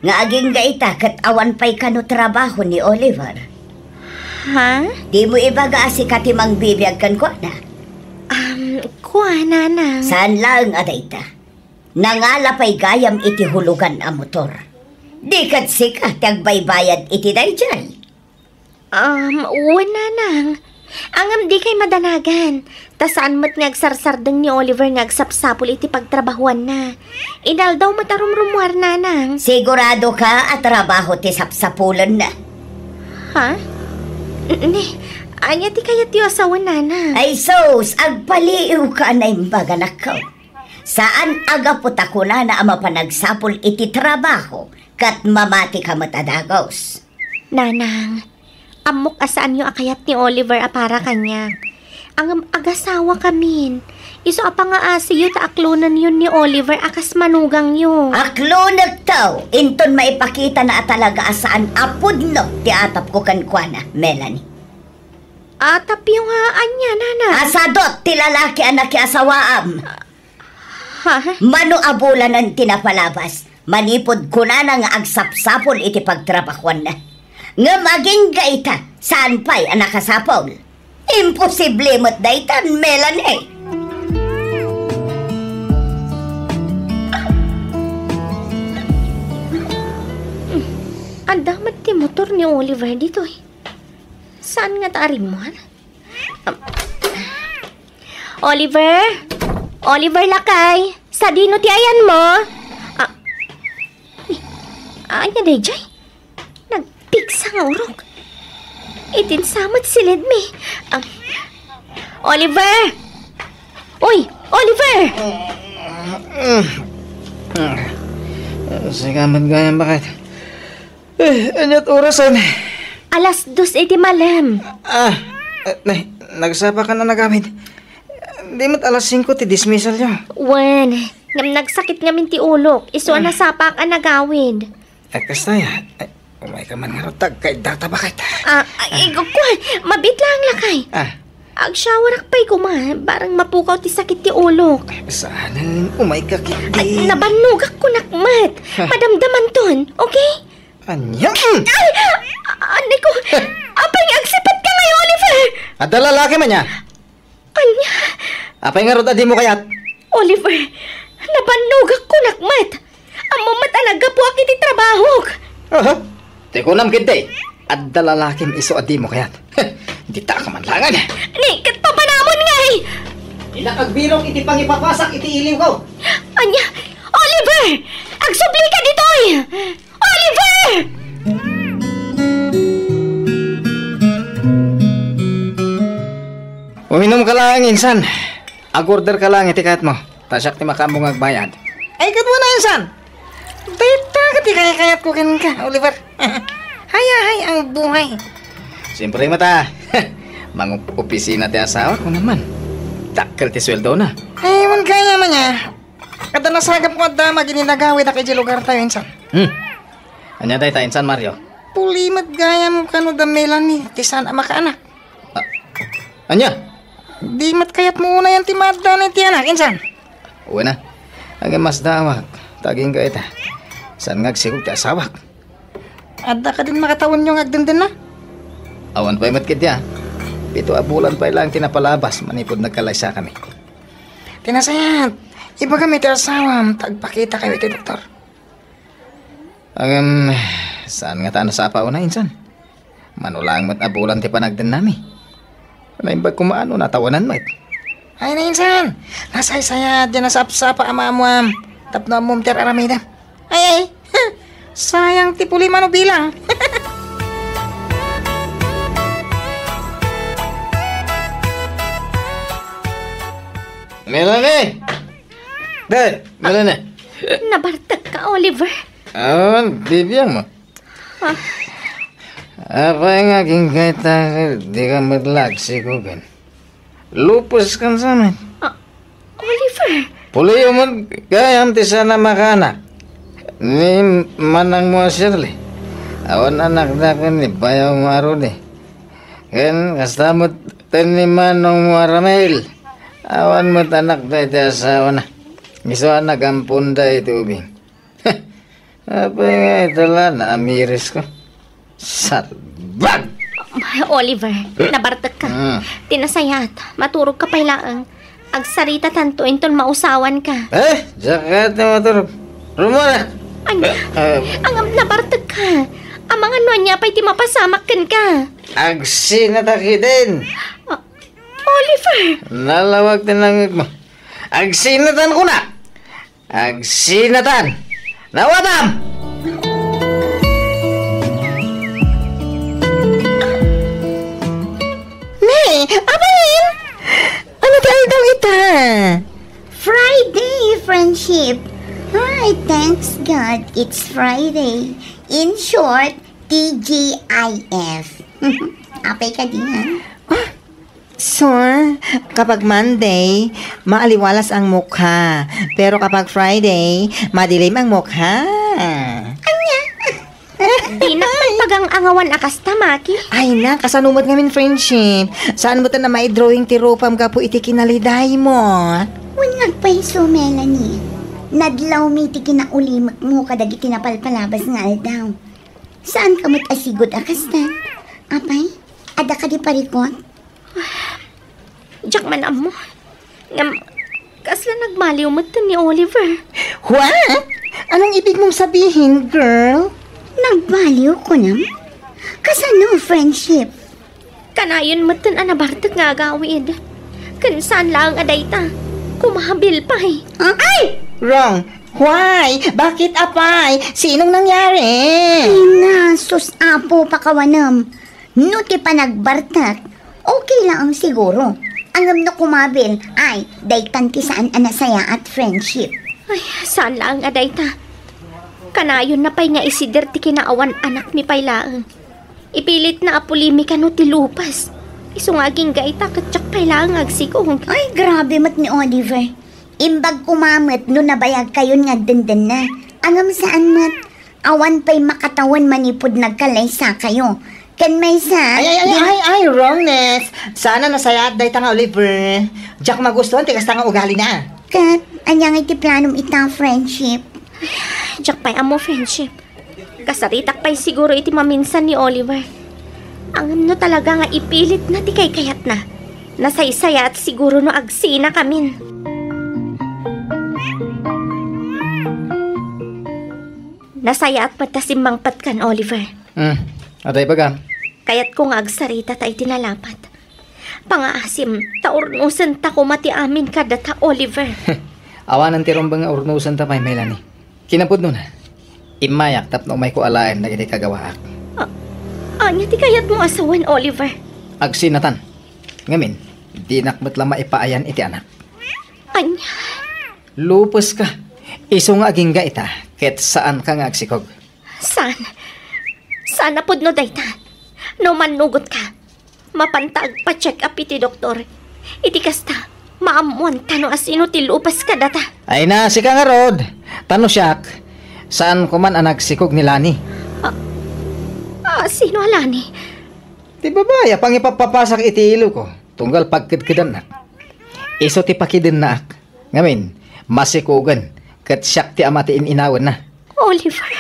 nga agingga ita ket awan pay kano trabaho ni Oliver. Ha? Dimo ibaga a sika ti mangbibiag kenkuana? Um, kua, Nanang. Saan laeng a dayta? Nangala pay gayam iti hulugan a motor. Di ket sika ti agbaybayad iti daydiay. Um, wen, Nanang. Angem dikay madanagan. Ta saan met nga agsarsardeng ni Oliver nga agsapsapul iti pagtrabahuanna. Inaldaw met a rumrummuar, Nanang. Sigurado ka a trabaho ti sapsapulenna? Ha? N-, ne, ania ti kayatyo a sawen, Nanang? Ay sus, agpaliiwka a naimbag, anakko. Saan a gapu ta kunana a mapanagsapul iti trabaho ket mamati ka met a dagus. Nanang, ammok a saanyo a kayat ni Oliver a para kaniak. Ngem agasawa kamin. Isu a pangaasiyo ta aklonenyon ni Oliver a kas manugangyo. Aklonekto, inton maipakitana a talaga a saan a pudno ti atapko kenkuana, Melanie. Atapyo nga ania, Nanang? A sadot ti lalaki a nakiasawaam. Ha? Mano a bulanen ti napalabas, manipud kunana nga agsapsapul iti pagtrabahuanna. Ngem agingga ita, saan pay a nakasapul. Imposible met daytan, Melanie. Adda met ti motor ni Oliver ditoy. Saan nga ta arimmuar? Um, Oliver? Oliver, lakay! Sadino ti ayanmo? Ah, ania daydiay? Nagpigsa nga urok. Itinsa met silidmi. Ah, Oliver! Uy, Oliver! Sika met gayam, baket? Eh, ania't orasen? Alas dos iti malem. Ah, eh, nay, nagsapakan a nagawid. Di met alas singko ti dismissalyo. Wen, ngem nagsakit ngamin ti ulok, isu a nasapak a nagawid. Eh, kasta aya. Eh, umayka man ngarud ta agkaiddata, baket? Ah, ay, igukko, mabiit laeng, lakay. Ah. Agsyawarak pay koma, barang mapukaw ti sakit ti ulok. Saan, umayka ketdi. Ay, nabannogak kunak met. Ha? Madamdamanton, okay? Ania? Ay! Anay ko! Apay nga agsipatka ngay, Oliver? Adda lalaki man aya? Ania? Apay ngarud a dimo kayat? Oliver, nabannogak kunak met. Ammom met a naggapuak iti trabahok. Aha. Ti kunam ketdi, adda lalakim isu a dimo kayat. Dita ka man laengen. Ni, ket papanamon ngay! Dinak agbirok iti pangipapasak iti iliwko. Ania? Oliver! Agsublika ditoy! Oliver! Uminumka laeng, insan. Agorderka laeng iti kayatmo. Ta siak ti makaammo nga agbayad. Ay, ket wen a, insan. Dayta ket ti kaykayatko kenka, Oliver. Hayahay ang buhay. Siempre met a. Mangopisina ti asawak, kunam man. Dakkel ti sueldona. Ay, wen kaya man aya. Adda nasagapko a damag idi nagawidak idiay lugartayo, insan. Hmm. Ania dayta, insan Mario? Puli met gayam kano da Melanie ti saan a makaanak. Ah, ania? Di met kayatmo unayan ti maaddanan ti anak, insan? Wen a. Agmasdawak ta agingga ita. Saan nga agsikog ti asawak? Adda kadin makatawenyo nga agdendenna? Awan pay met ketdi a. Pito a bulan pay laeng ti napalabas manipud nagkalaysakami. Ti nasayaat, ibagam iti asawam ta agpakitakayo iti doktor. Ngem, saan ngata a nasapa unay, insan? Mano laeng met a bulan ti panagdennami. Naimbag koma no natawenan met. Ay na, insan! Nasaysayaat diay nasapsapa a maammoam tapno ammom ti ar-aramidem. Ay, ay! Sayang ti puli mano bilang. Melanie! De, Melanie! Nabartekka, Oliver. Awan, bibiangmo. Ah. Apay nga agingga ita, dika met la agsikogen? Lupeskan sa met. Ah, Oliver. Puliyo met gayam ti saan a makaanak. Ni manangmo a Shirley. Awan anakda ken ni bayawmo a Rudy. Ken kasta met ten ni manongmo a Ramel. Awan met anakda iti asawana. Isu a nagamponda iti ubing. Apay nga ita la, naamirisko. Salbag! Oliver, nabartekka. Mm. Ti nasayaat, maturogka pay laeng. Agsaritatanto inton mausawanka. Eh, diak kayat ti maturog. Rummuarak! Ania? Eh, eh. Ang nabartekka. Amangan no ania pay ti mapasamak kenka. Agsinata ketdin. Ah, Oliver! Nalawag ti nangngegmo. Agsinatan kunak! Agsinatan! Nawatam! Ne, apay? Ano ti aldaw ita? Friday, friendship. Ay, thanks God, it's Friday. In short, T G I F. Apay kadi, ha? Ah, Sure, kapag Monday, maaliwalas ang mukha. Pero kapag Friday, madilim ang mukha. Ania? Dinak man pagang-angawan a kasta, Maki. Ay na, kasano met ngamin friendship? Saan met a maidrawing ti rupam gapu iti kinalidaymo? Wen nga agpayso, Melanie. Nadlawmi ti kinaulimekmo kadagiti napalpalabas nga aldaw. Saanka met a sigud a kasta? Apay, adda kadi parikut? Diak man ammo. Ngem, kasla nagbaliw metten ni Oliver. What? Anong ibig mong sabihin, girl? Nagbaliw, kunam? Kasano, friendship? Kanayon metten a nabartek nga agawid. Ken saan laeng a dayta, kumabil pay. Huh? Ay! Wrong. Why? Bakit, apay? Sinong nangyari? Ay na, sus, Apo, pakawanem. No ti panagbartek, okay laeng siguro. Ngem no kumabil, ay, daytan ti saan a nasayaat, friendship. Ay, saan laeng a dayta. Kanayonna pay nga isider ti kinaawan anakmi pay laeng. Ipilitna a pulimika no ti lupas. Isu nga agingga ita ket diak pay laeng agsikog. Ay, grabe met ni Oliver. Imbag koma met no nabayagkayon nga agdendenna. Ngem saan met, awan pay makatawen manipud nagkalaysakayo. Ken maysa, Ay, ay, ay, di- ay, ay, wrongness. Saan a nasayaat dayta nga Oliver. Diak magustuhan ti kasta nga ugalina. Ket, ania ngay ti planom ita, friendship? Diak pay ammo, friendship. Kasaritak pay siguro iti maminsan ni Oliver. Ngem no talaga nga ipilitna ti kaykayatna, nasaysayaat siguro no agsinakamin. Nasayaat met ta simmangpet kan Oliver. Hmm, adu ibagam? Kayatko nga agsarita ta iti nalapat. Pangaasim, ta urnosenta koma ti amin kadata, Oliver. Awanen ti rumbeng nga urnosenta pay, Melanie. Kinapudnona, immayak tapno umayko alaen dagiti kagawaak. A-, ania ti kayatmo a sawen, Oliver? Agsinatan. Ngamin, dinak met la maipaayan iti anak. Ania? Lupeska. Isu nga agingga ita, ket saanka nga agsikog. Saan? Saan a pudno dayta? No mannugotka, mapanta agpa-check up iti doktor. Iti kasta, maammoanta no asino ti lupas kadata. Ay na, sika ngarud. Ta no siak, saan koman a nagsikog ni Lani. A, a, sino a Lani? Ti babai a pangipappapasak iti iloko, tunggal pagkedkedannak. Isu ti pakidennaak. Ngamin, masikogen, ket siak ti ama ti in-inawenna. Oliver.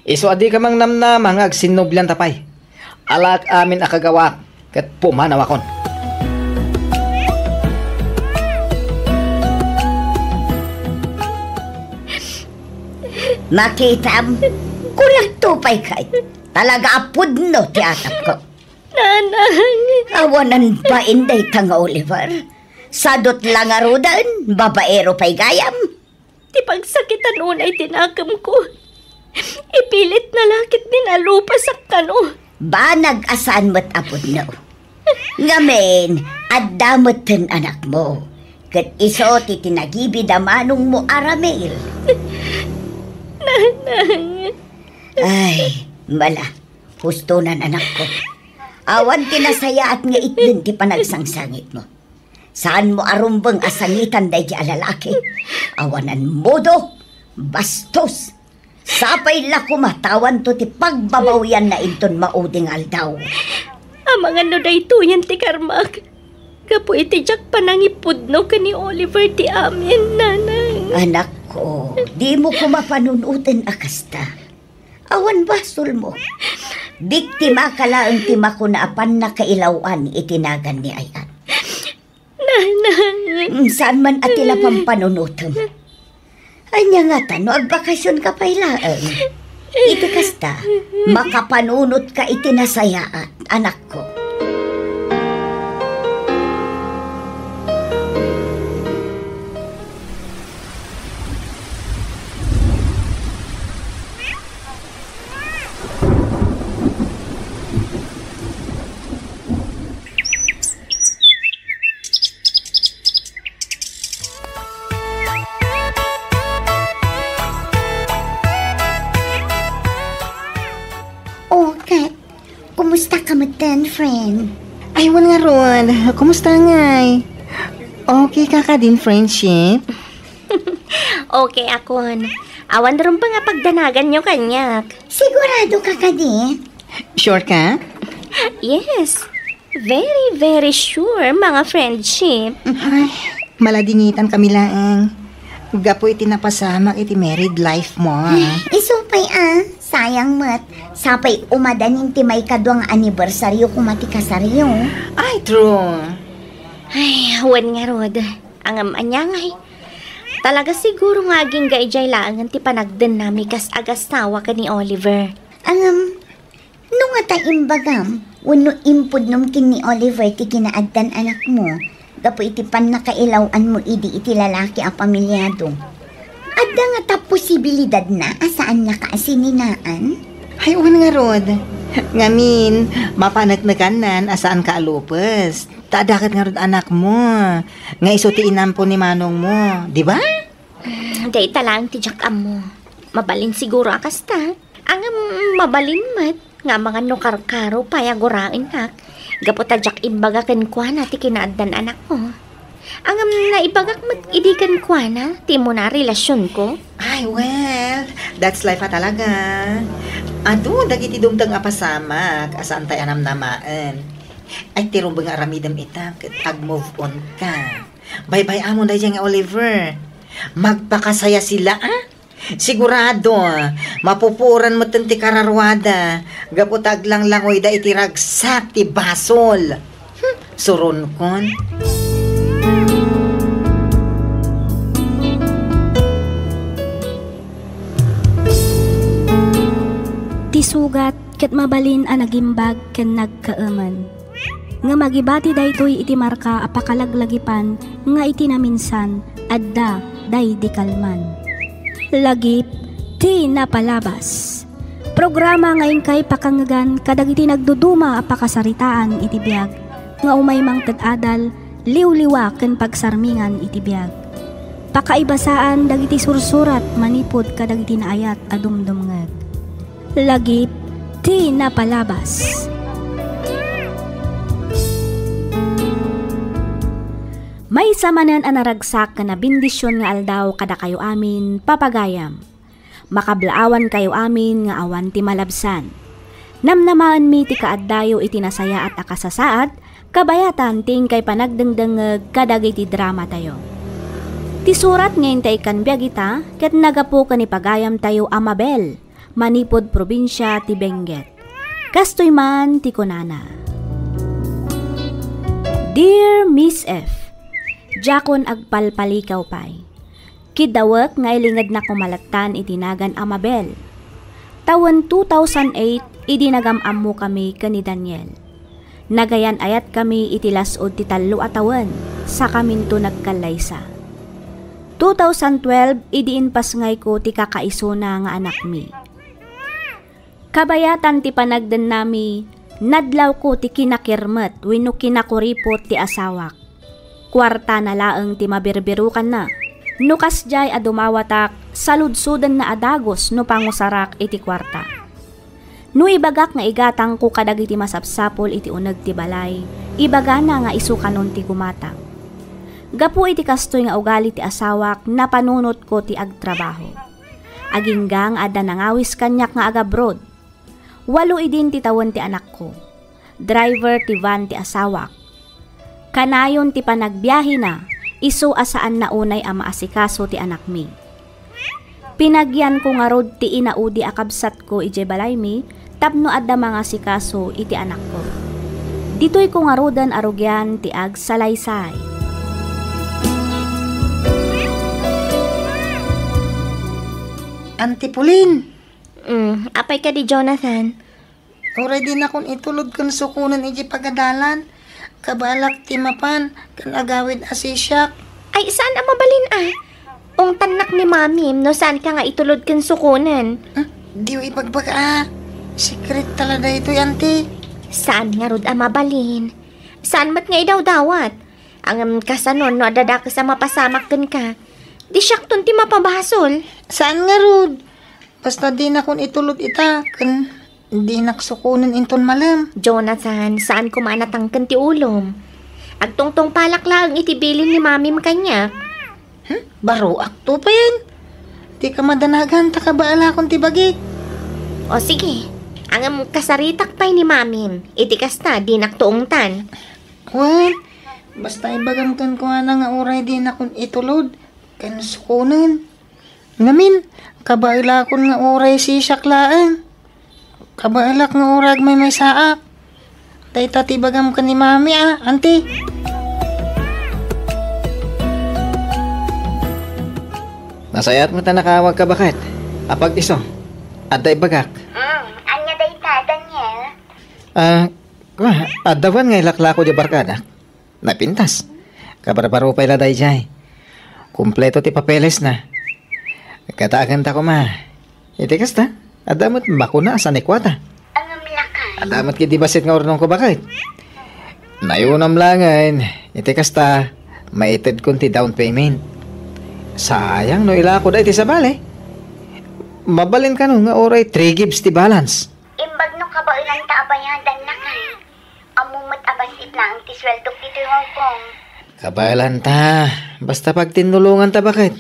Isu a dika mangnamnama nga agsinnoblianta pay. Alaak amin a kagawaak, ket pumanawakon. Makitam, kulagto pay kay. Talaga a pudno ti atapko. Nanang. Awanan bain dayta nga Oliver. Sadut la ngaruden, babaero pay gayam. Ti pagsakitan unay ti nakemko. Ipilitna la ket ni nalupasak kano. Banag a saan met a pudno. Ngamin, adda metten anakmo. Ket isu ti tinagibid a manongmo a Ramil. Nanang. Ay, mala. Hustonan, anakko. Awan ti nasayaat nga itden ti panagsangsangitmo. Saanmo a rumbeng a sangitan daydi a lalaki. Awanan modo, bastos. Sapay la koma ta awanto ti pagbabawianna inton maudi nga aldaw. Amangan no daytoyen ti karmak. Gapu iti diak panangipudno ken ni Oliver ti amin, nanang. Anakko, dimo koma panunoten a kasta. Awan basolmo. Biktimaka laeng ti makuna a pannakailaw-an iti nagan ni ay-at. Nanang. Mm, saan man a ti la pampanunotem. Ania ngata no agbakasionka pay laeng? Iti kasta, makapanunotka iti nasayaat, anakko. O, Kat, kumusta ka metten, friend? Ay, wen ngarud. Kumusta ngay? Okay ka kadin, friendship? Okay akon. Awan rumbeng a pagdanaganyo kaniak. Sigurado ka kadi? Sure ka? Yes. Very, very sure, mga friendship. Ay, maladingitan kami laeng. Gapu iti napasamak iti married life mo, ah. Isu pay, ah. Sayang met. Sapay umadanin ti maikadua nga anibersaryo koma ti kasaryo. Ay, true. Ay, wen ngarud. Ngem ania ngay? Talaga siguro nga agingga idiay laengen ti panagdennami kas agasawa ken ni Oliver. Ngem, no ngata imbagam, wenno impudnom ken ni Oliver ti kinaaddan anakmo, gapu iti pannakailaw-anmo idi iti lalaki a pamiliado, adda ngata posibilidadna a saannaka a sininaan? Ay, wen ngarud. Ngamin, mapaneknekannan a saanka a lupes. Ta adda ket ngarud anakmo, nga isu ti inampon ni manongmo, di ba? Mm, dayta laeng ti diak ammo. Mabalin siguro a kasta. Ngem mabalin met nga amangan no karkaro pay a guraennak, gapu ta diak imbaga kenkuana ti kinaaddan anakmo. Ngem naibagak met idi kenkuana ti immuna a relasionko. Ay, well, that's life a talaga. Adu dagiti dumteng a pasamak a saantay a namnamaen. Ay, ti rumbeng nga aramidem ita ket ag-move on ka. Baybay-amon daydiay nga Oliver. Magpakasayasi la, a? Sigurado, mapupuoran metten ti kararuada gapu ta aglanglangoyda iti ragsak ti basol. Hmm, suronkon. Ti sugat ket mabalin a nagimbag ken nagkaemen. Ngem agibati daytoy iti marka a pakalaglagipan nga iti naminsan, adda daydi kalman. Lagip ti napalabas. Programa nga inkay pakangegan kadagiti nagduduma a pakasaritaan iti biag nga umay mangted adal, liwliwa ken pagsarmingan iti biag. Pakaibasaan dagiti sursurat manipud kadagiti naayat a dumdumngeg. Lagip ti napalabas. Maysa manen a naragsak ken a bendision nga aldaw kadakayo amin, papagayam. Makablaawankayo amin nga awan ti malabsan. Namnamaenmi ti kaaddayo iti nasayaat a kasasaad, kabayatan ti inkay panagdengdengngeg kadagiti dramatayo. Ti surat nga intay ikkan biag ita ket naggapu ken ni pagayamtayo a Mabel, manipud probinsia ti Benguet. Kastoy man ti kunana, Dear Miss F, diakon agpalpalikaw pay. Kiddawek nga ilingednak ko malattan iti nagan a Mabel. Tawen two thousand eight, idi nagam-ammokami ken ni Daniel. Nagayan-ayatkami iti las-ud ti tallo a tawen, sakaminto nagkallaysa. Two thousand twelve, idi impasngayko ti kakaisuna nga anakmi. Kabayatan ti panagdennami, nadlawko ti kinakirmet wenno kinakuripot ti asawak. Kuartana laeng ti mabirbirukanna. No kasdiay a dumawatak, saludsodenna a dagus no pangusarak iti kuarta. No ibagak nga igatangko kadagiti masapsapul iti uneg ti balay, ibagana nga isu kanon ti gumatang. Gapu iti kastoy nga ugali ti asawak, napanunotko ti agtrabaho. Agingga nga adda nangawis kaniak nga agabroad. Walo idin ti tawen ti anakko. Driver ti van ti asawak. Kanayon ti panagbiahena, isu a saanna unay a maasikaso ti anakmi. Pinagyanko ngarud ti inaudi a kabsatko idiay balaymi tapno adda mangasikaso iti anakko. Ditoyko ngaruden a rugian ti agsalaysay. Auntie Pauline! Mm, apay kadi, Jonathan? Uray dinakon itulod ken sukonen idiay pagadalan. Kabaelak ti mapan ken agawid a sisiak. Ay, saan a mabalin a. Ungtannak ni Mamim no saanka nga itulod ken sukonen. Hmm? Diyo ibagbaga a. Sikreta la daytoy, Auntie. Saan ngarud a mabalin. Saan met nga idawdawat. Ngem kasano no adda dakes a mapasamak kenka? Di siakton ti mapabasol. Saan ngarud? Basta dinakon itulod ita, ken dinak sukonen inton malem. Jonathan, saan koma a natangken ti ulom. Agtungtungpalak laeng iti bilin ni Mamim kaniak. Hmm? Baroak to, pen. Dika madanagan, ta kabaelakon ti bagik. O sige, ngem kasaritak pay ni Mamim. Iti kasta, dinak to ungtan. Wen, basta ibagam kenkuana nga uray dinakon itulod, ken sukonen. Ngamin, kabaelakon nga uray sisiak laeng. Kabaelak nga uray agmaymaysaak. Dayta ti ibagam ken ni Mami a, Auntie. Nasayaat met a nakaawagka, baket. Apag-isu, adda ibagak. Mm, ania dayta, Daniel? Ah, kua, adda awan nga ilaklako diay barkadak. Napintas. Kabarbaro pay la daydiay. Kompleto ti papelesna. Kataaganta koma. Iti kasta, adda met makuna a sanikuata. Ngem lakay. Adda met ketdi bassit nga urnongko, baket. Nayonam laengen, iti kasta, maitedkon ti down payment. Sayang no ilako dayta iti sabali. Mabalin kano nga uray three gigs ti balance. Imbag no kabaelanta a bayadan, lakay. Ammo met a bassit laeng ti suweldok ditoy Hong Kong. Kabaelanta, basta pagtinnulonganta, baket.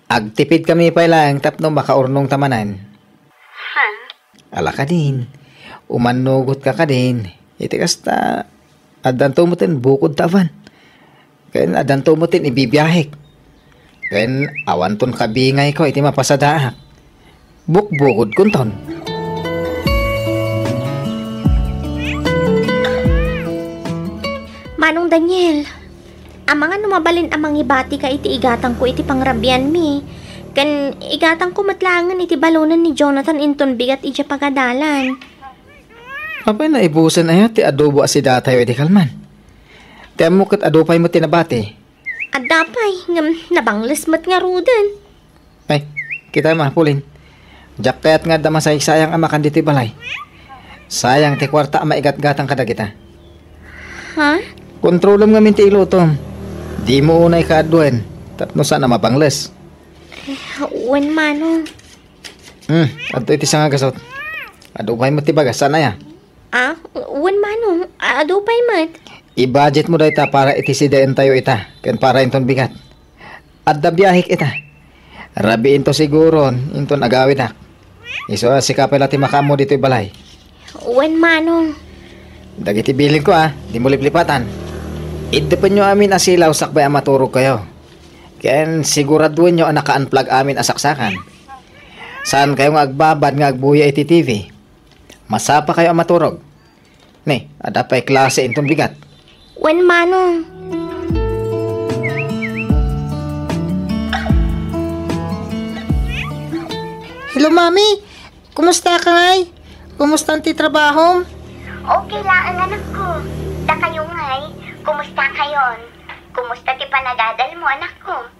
Agtipidkami pay laeng tapno makaurnongta manen. Ha? Ala kadin, umannugotka kadin. Iti kasta, addanto metten bukodta a van. Ken addanto metten ibibiahek. Ken awanton kabingayko iti mapasadaak. Bukbukodkonton. Manong Daniel, amangan no mabalin a mangibatika iti igatangko iti pangrabianmi. Ken igatangko met laengen iti balonen ni Jonathan inton bigat idiay pagadalan. Apay, naibusen aya ti adobo a sidatayo idi kalman? Ti ammo ket adu pay met ti nabati. Adda pay, ngem nabangles met ngaruden. Ay, kita ma, Pauline. Diak kayat nga adda masaysayang a makan ditoy balay. Sayang ti kuarta a maigatgatang kadagita. Ha? Kontrolem ngamin ti ilutom. Dimo unay kaadduen, tapno saan a mabangles. Eh, wen, Manong. Hmm, adto iti sangagasut. Adu pay met ti bagas, saan aya? Ah, wen, Manong, adu pay met. I-budget mo dayta para iti sidaentayo ita, ken para inton bigat. Adda biahek ita. Rabiinto siguron inton agawidak. Isu a sika pay la ti makaammo ditoy balay. Wen, Manong. Dagiti bilinko, a, dimo liplipatan. Iddepenyo amin a silaw sakbay a maturogkayo. Ken siguraduenyo a naka-unplug amin a saksakan. Saankayo nga agbabad nga agbuya iti T V. Masapakayo a maturog. Ni, adda pay klase inton bigat. Wen, Manong. Hello, Mami. Kumusta ka ngay? Kumusta ti trabahom? Okay laeng, anakko. Dakayo ngay, kumusta kayon? Kumusta ti panagadal mo, anakko?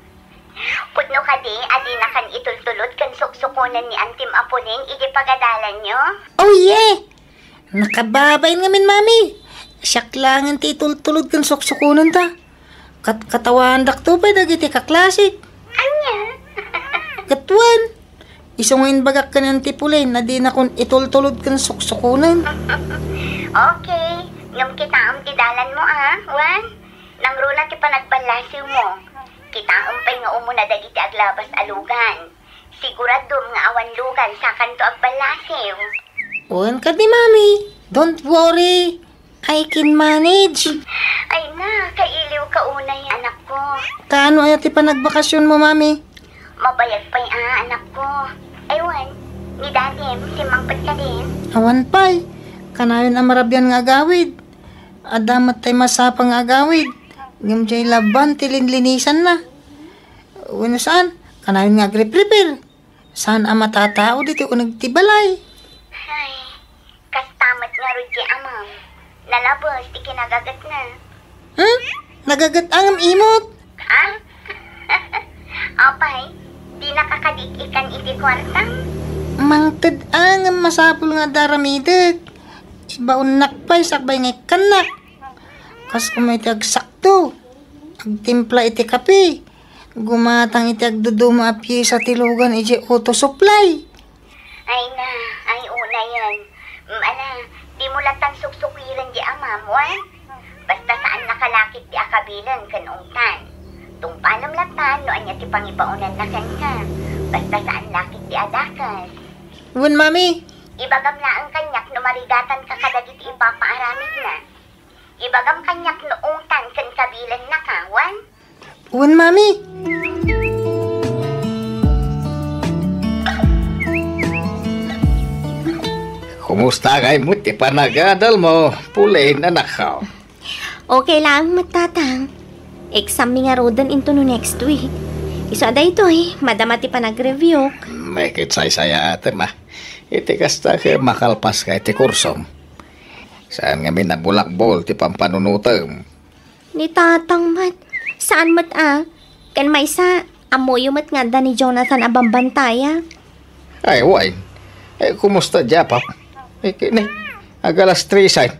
Pudno kadi a dinakan itultulod ken suksukonen ni Antim a Pauline idi pagadalanyo? Oh, yeah! Nakababain ngamin, Mami. Siak laengen ti itultulod ken suksukonenta. Kat-, katawandakto pay dagiti kaklasik. Ania? Ket wen, isu nga imbagak ken Anti Pauline a dinakon itultulod ken suksukonen. Okay, ngem kitaem ti dalanmo, a, wen? Nangruna ti panagballasiwmo. Kitaem pay nga umuna dagiti aglabas a lugan. Siguradom nga awan lugan sakanto agballasiw. Wen kadi, Mami. Don't worry. I can manage. Ay na, kailiw ka unay, anakko. Kaano aya ti panagbakasionmo, Mami? Mabayag pay a, anakko. Ay wen, ni Dadim, simmangpet kadin? Awan pay. Kanayon a marabian nga agawid. Adda met tay masapa nga agawid. Ngem diay laban ti linlinisanna. Wenno saan, kanayon nga agripripir. Saan a matatao ditoy uneg ti balay. Ay, kasta met ngarud ti amam. Nalabes ti kinagagetna. Hmm? Nagaget-angem imot? Ha? Apay, dinaka kadi ikkan iti kuartam? Mangted-angem masapul nga adda aramidek. Ibaonnak pay sakbay nga ikkannak. Kas koma iti agsakto. Agtimpla iti kape. Gumatang iti agduduma a piesa ti lugan idiay auto supply. Ay na, ay unayen. Mm, ala, dimo lattan suksukiren di amam, wen? Basta saan nakalakit ti akabilen ken ungtan. Tungpalem lattan no ania ti pangibaonanna kenka. Basta saan lakit ti adakes. Wen, Mami. Ibagam laeng kaniak no marigatanka kadagiti ipapaaramidna. Ibagam kaniak no ungtan ken kabilennaka, wen? Wen, Mami. Kumusta ngay met ti panagadalmo, Pauline, anakko? Okay laeng met, Tatang. Exam mi ngaruden intono next week. Isu a daytoy, madama ti panagreviewk. May kit saysayaatem, a. Iti kasta ket makalpaska iti kursom. Saan ngamin a bulakbol ti pampanunotem. Ni Tatang met, saan met a. Ken maysa, ammoyo met nga adda ni Jonathan a bambantayak. Ay, wen. Eh, kumusta, Japap? Eh, kini, ag alas tres ay.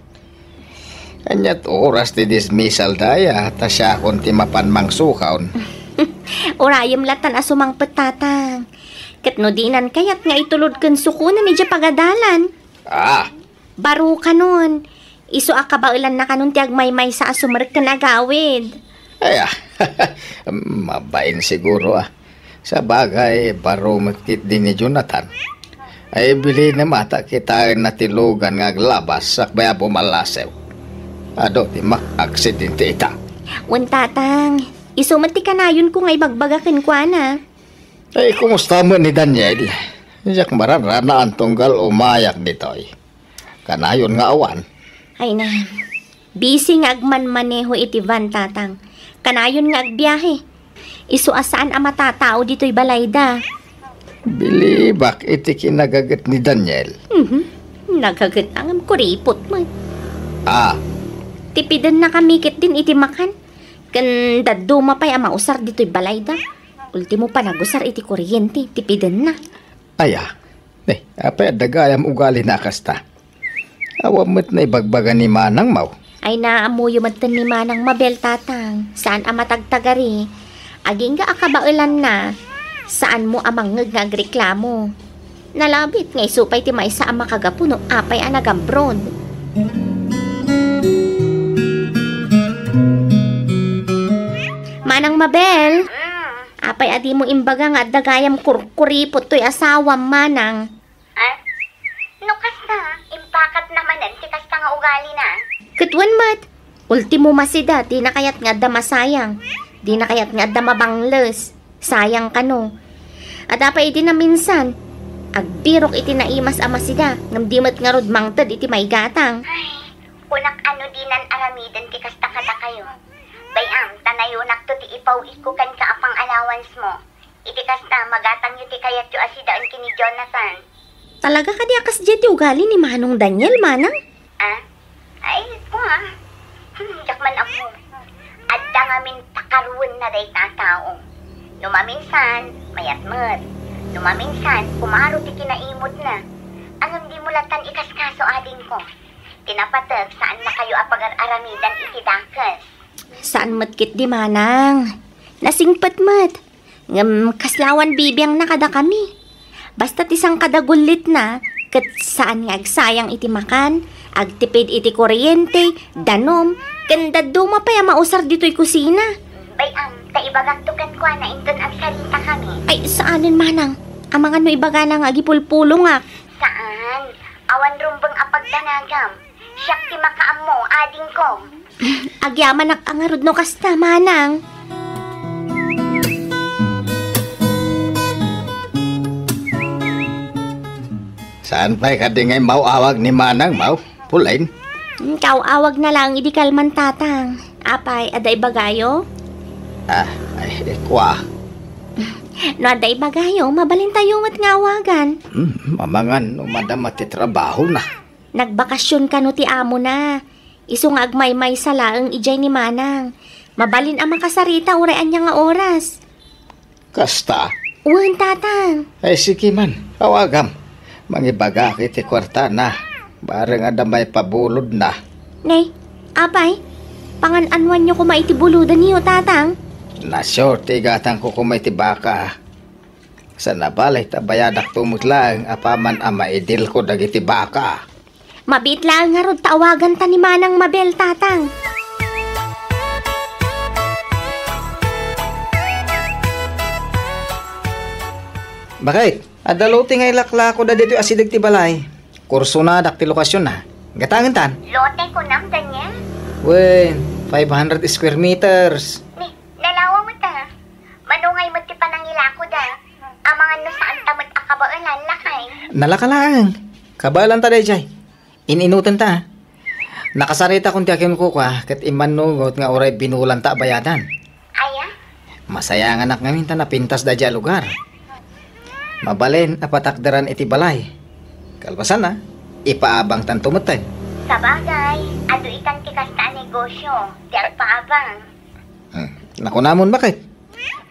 Ania't oras ti dismissal daya, ta siakon ti mapan mangsukaon. Urayem latan a sumangpet, Tatang. Ket no dinan kayat nga itulod ken sukonen idiay pagadalan. Ah, Baro kanon. Isu a kabaelanna kanon ti agmaymaysa a sumerrek ken agawid. Ay, ah. Mabain siguro, a. Sabagay, baro met ketdi ni Jonathan. Ay, bilin a mata kitaenna ti lugan nga aglabas sakbay a bumalasep. Adu ti maaksidente ita. Wen, Tatang. Isu met ti kanayonko nga ibagbaga kenkuana. Ay, kumusta met ni Daniel? Diak mararanaen tunggal umayak ditoy. Kanayon nga awan. Ay na, busy nga agmanmaneho iti van, Tatang. Kanayon nga agbiahe. Isu a saan a matatao ditoy balayda. Bilibak iti kinagaget ni Daniel. Mhm. Nagaget a ngem kuripot met. Ah. Tipidennakami ketdin iti makan. Ken dadduma pay a mausar ditoy balayda. Ultimo panagusar iti kuryente, tipidenna. Aya, ne, apay adda gayam ugalina a kasta? Awan met naibagbaga ni Manang, maw? Ay na, ammoyo metten ni Manang Mabel, Tatang. Saan a matagtagari. Agingga a kabaelanna, saanmo a mangngeg nga agreklamo. Nalabit nga isu pay ti maysa a makagapu no apay a nagabroad. Manang Mabel, apay a dimo imbaga nga adda gayam kurkuripot toy asawam, Manang? Ah? No kasta, impakatna manen ti kasta nga ugalina. Ket wen met, ultimo masida, dina kayat nga adda masayang, dina kayat nga adda mabangles. Sayang kano. Adda pay idi naminsan, agbirok iti naimas a masida, ngem di met ngarud mangted iti maigatang. Ay, kunak a no dinan aramiden ti kasta kadakayo. Bay-am, ta nayonakto ti ipaw-itko kenka a pang-allowance mo. Iti kasta, magatangyo ti kayatyo a sidaen ken ni Jonathan. Talaga kadi a kasdiay ti ugali ni Manong Daniel, Manang? Ah? Ay, kua. Hmm, diak man ammo. Adda ngamin pakaruenna dayta a tao. No maminsan, mayat met. No maminsan, kumaro ti kinaimutna. Ngem dimo latan ikaskaso, adingko. Ti napateg, saannakayo a pagar-aramidan iti dakes. Saan met ketdi, Manang. Nasingpet met. Ngem kasla awan bibiangna kadakami. Basta ti sangkada gullitna, ket saan nga agsayang iti makan, agtipid iti kuryente, danum, ken dadduma pay a mausar ditoy kusina. Bay-am, ta ibagakto kenkuana inton agsaritakami. Ay, saanen, Manang. Amangan no ibagana nga agipulpulongak. Saan. Awan rumbeng a pagdanagam. Siak ti makaammo, adingko. Agyamanak a ngarud no kasta, Manang. Saan pay kadi nga immaw-awag ni Manang, maw? Pulain? Hmm, kaw-awag na lang idi kalman, Tatang. Apay, adda ibagayo? Ah, ay, kua. No adda ibagayo, mabalintayo met nga awagan. Hmm, mamangan no madama ti trabaho na. Nagbakasyon kano ti amo na. Isu nga agmaymaysa laeng idiay ni Manang. Mabalin a makasarita uray ania nga oras. Kasta? Wen, Tatang. Ay, sige man. Awagam. Mangibagak iti kuartana. Bareng adda maipabulodna. Ne, apay? Pangan-anuanyo koma iti bulodanyo, Tatang? Nasior ti igatangko koma iti baka. Sana balay ta bayadak tumut laeng apaman a maidilko dagiti baka. Mabiit laeng ngarud ta awaganta ni Manang Mabel, Tatang. Bakit? Adda lote nga ilaklakoda ditoy asideg ti balay. Kursonadak ti lokasionna. Gatangentan? Lote kunam, Daniel? Wen, five hundred square meters. Ni, nalawa met a. Mano ngay met ti panangilakoda? Amangan no saanta met a kabaelan, lakay. Nalaka laeng. Kabaelanta daydiay. In-inutenta. Nakasaritakon ti akin kukua ket immannugot nga uray binulanta a bayadan. Aya? Masayanganak ngamin ta napintas daydiay a lugar. Mabalin a patakderan iti balay. Kalpasanna, ipaabangtanto metten. Sabagay, adu itan ti kasta a negosyo, ti agpaabang. Hmm. Nakunamon, baket?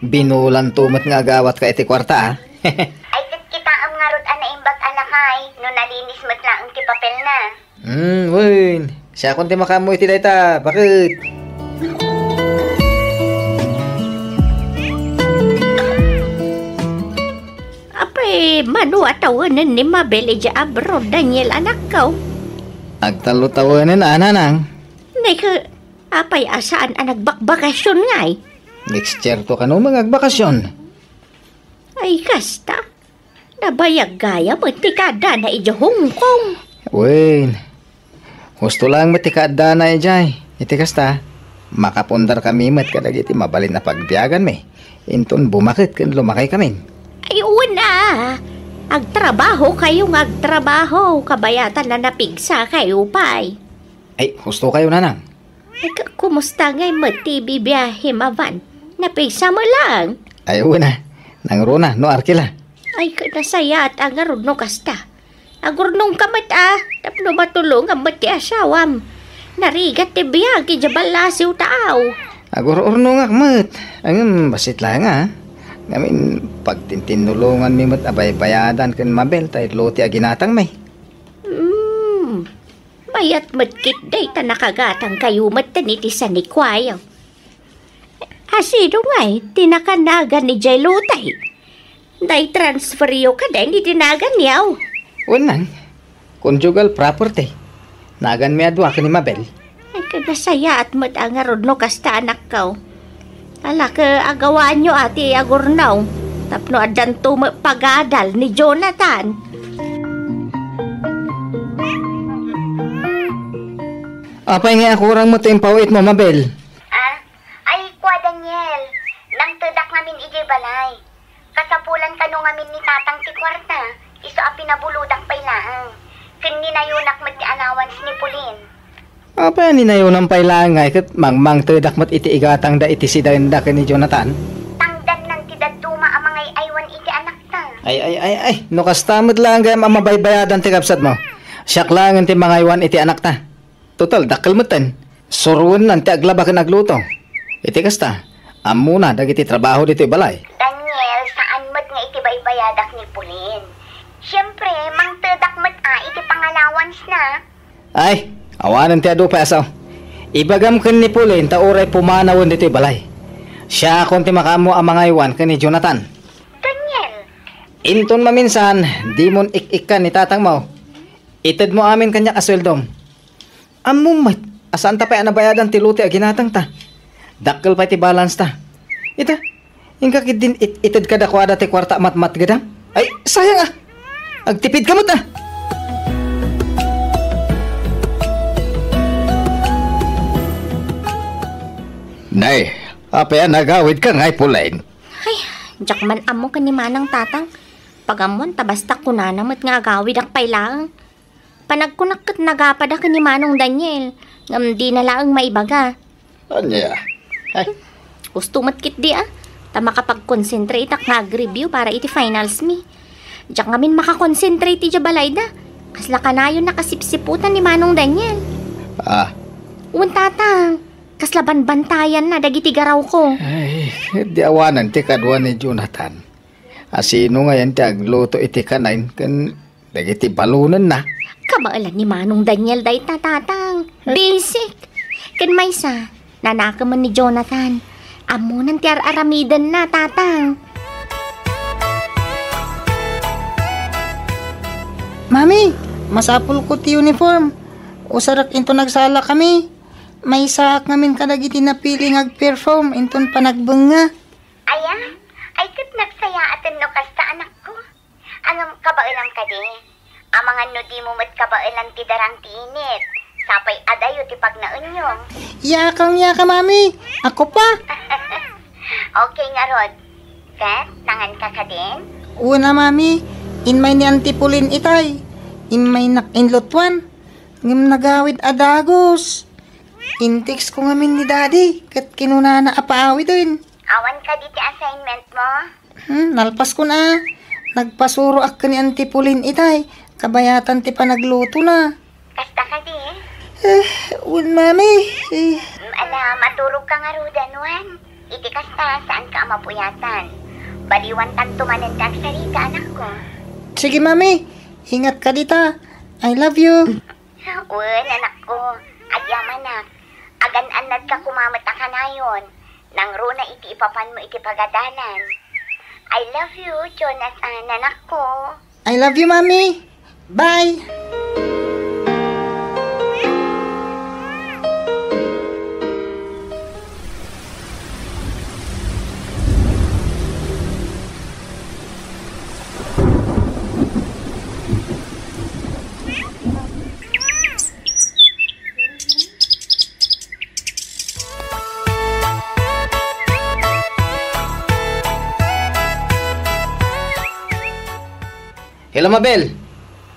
Binulanto met nga agawatka iti kuarta, a? Ay, ket kitaem ngarud a naimbag a lakay no nalinis met laeng ti papelna. Hmm, wen. Siakon ti makaammo iti dayta, baket? Apay, mano a tawenen ni Mabel idiay abroad, Daniel, anakko? Agtallo tawenen, a, nanang. Nay, ka, apay a saan a nagbakbakasyon ngay? Next year to kano nga agbakasyon. Ay, kasta. Nabayag gayam met ti kaaddana idiay Hong Kong. Wen, husto laeng met ti kaaddana idiay. Iti kasta, makapundarkami met kadagiti mabalin a pagbiaganmi. Inton bumaket ken lumakaykami. Ay, una, agtrabahokayo nga agtrabaho, kabayatan a napigsakayo pay. Ay, husto kayo, nanang. Ay, ka-, kumusta ngay met ti bibiahem a van? Napigsa met laeng? Ay, wen a. Nangruna, no arkila. Ay, ka-, nasayaat a ngarud no kasta. Agurnongka met a, tapno matulongan met ti asawam. Narigat ti biag idiay ballasiw ta, aw. Agur-urnongak met. Ngem, bassit laeng a. Ngamin, pagtintinnulonganmi met a baybayadan ken Mabel ta itlo ti aginatangmi. Hmm. Mayat met ketdi ta nakagatangkayo metten iti sanikuayo. A, sino ngay ti nakanagan idiay lotay? Naitransferyo kadin iti naganyo? Wen, conjugal property. Naganmi a dua ken ni Mabel. Ay, ka, nasayaat met a ngarud no kasta, anakko. Ala, ka, agawaanyo a ti agurnaw tapno addanto met pagadal ni Jonathan. Apay nga akurang met ti impaw-itmo, Mabel? Ah, ay, kua, Daniel, nangtedak ngamin idiay balay. Kasapulan kano ngamin ni Tatang ti kuarta, isu a pinabulodak pay laeng. Ken ninayonak met ti allowance ni Pauline. Apay a ninayonam pay laeng ngay ket mangmangtedak met iti igatangda iti sidenda ken ni Jonathan? Tangdannan ti dadduma a mangay-aywan iti anakta. Ay, ay, ay, ay, no kasta met laeng gayam a mabaybayadan ti kabsatmo, siak laengen ti mangaywan iti anakta. Total, dakkel metten. Suroennan ti aglaba ken agluto. Iti kasta, ammona dagiti trabaho ditoy balay. Daniel, saan met nga iti baybayadak ni Pauline. Siempre, mangtedak met a iti pangallowance na. Ay, awanen ti adu pay a sao. Ibagam ken ni Pauline ta uray pumanawen ditoy balay. Siakon ti makaammo a mangaywan ken ni Jonathan. Daniel! Inton maminsan, dimon ik-ikkan ni tatangmo. Itedmo amin kaniak a sueldom. Ammom met a saanta pay a nabayadan ti lote a ginatangta. Dakkel pay ti balance ta. Ita, inka ketdin it-, ited kadakuada ti kuarta a matmatgedam. Ay, sayang a! Agtipidka met a! Nay, apay a nagawidka ngay, Pauline? Ay, diak man ammo ken ni Manang Tatang. Pagammon ta basta kunana met nga agawidak pay laeng. Panagkunak ket nagapada ken ni Manong Daniel, ngem dina laeng maibaga. Ania? Ay. Husto met ketdi a, ta makapag-concentrate ak nga ag-review para iti finals mi. Diak ngamin maka-concentrate idiay balayda. Kasla kanayon a kasipsiputan ni Manong Daniel. Ah. Wen, Tatang, kasla banbantayanna dagiti garawko. Ay, di awanen ti kadua ni Jonathan. A, sino ngayen ti agluto iti kanayon ken dagiti balonenna? Kabaelan ni Manong Daniel dayta, Tatang. Basic. Ken maysa, nanakemen ni Jonathan. Ammonan ti ar-aramidenna, Tatang. Mami, masapulko ti uniform. Usarek inton nagsalakami. Maysaak ngamin kadagiti napili nga agperform inton panagbengnga. Aya? Ay, ket nagsayaaten no kasta, anakko. Ngem kabaelam kadi? Amangan no dimo met kabaelan ti darang ti init, sapay adayo ti pagnaenyo. Yaka, yaka, Mami. Ako pa. Okay ngarud. Ket, nanganka kadin? Wen a, Mami. Immay ni Auntie Pauline itay. Immaynak inlutuan. Ngem nagawid a dagus. Intextko ngamin ni Daddy, ket kinunana a paawiden. Awan kadi ti assignment mo? Hmm, nalpaskon a. Nagpasuroak ken ni Auntie Pauline itay. Kabayatan ti panaglutona. Kasta kadi? Eh, wen, Mami. Eh. Mm, ala, maturogka ngaruden, wen. Iti kasta, saanka a mapuyatan. Baliwantanto manen ti agsarita, anakko. Sige, Mami. Ingatka dita. I love you. Wen, anakko. Agyamanak. Agan-annadka koma met a kanayon. Nangruna iti ipapanmo iti pagadalan. I love you, Jonathan, anakko. I love you, Mami. Bye. Hello, Mabel.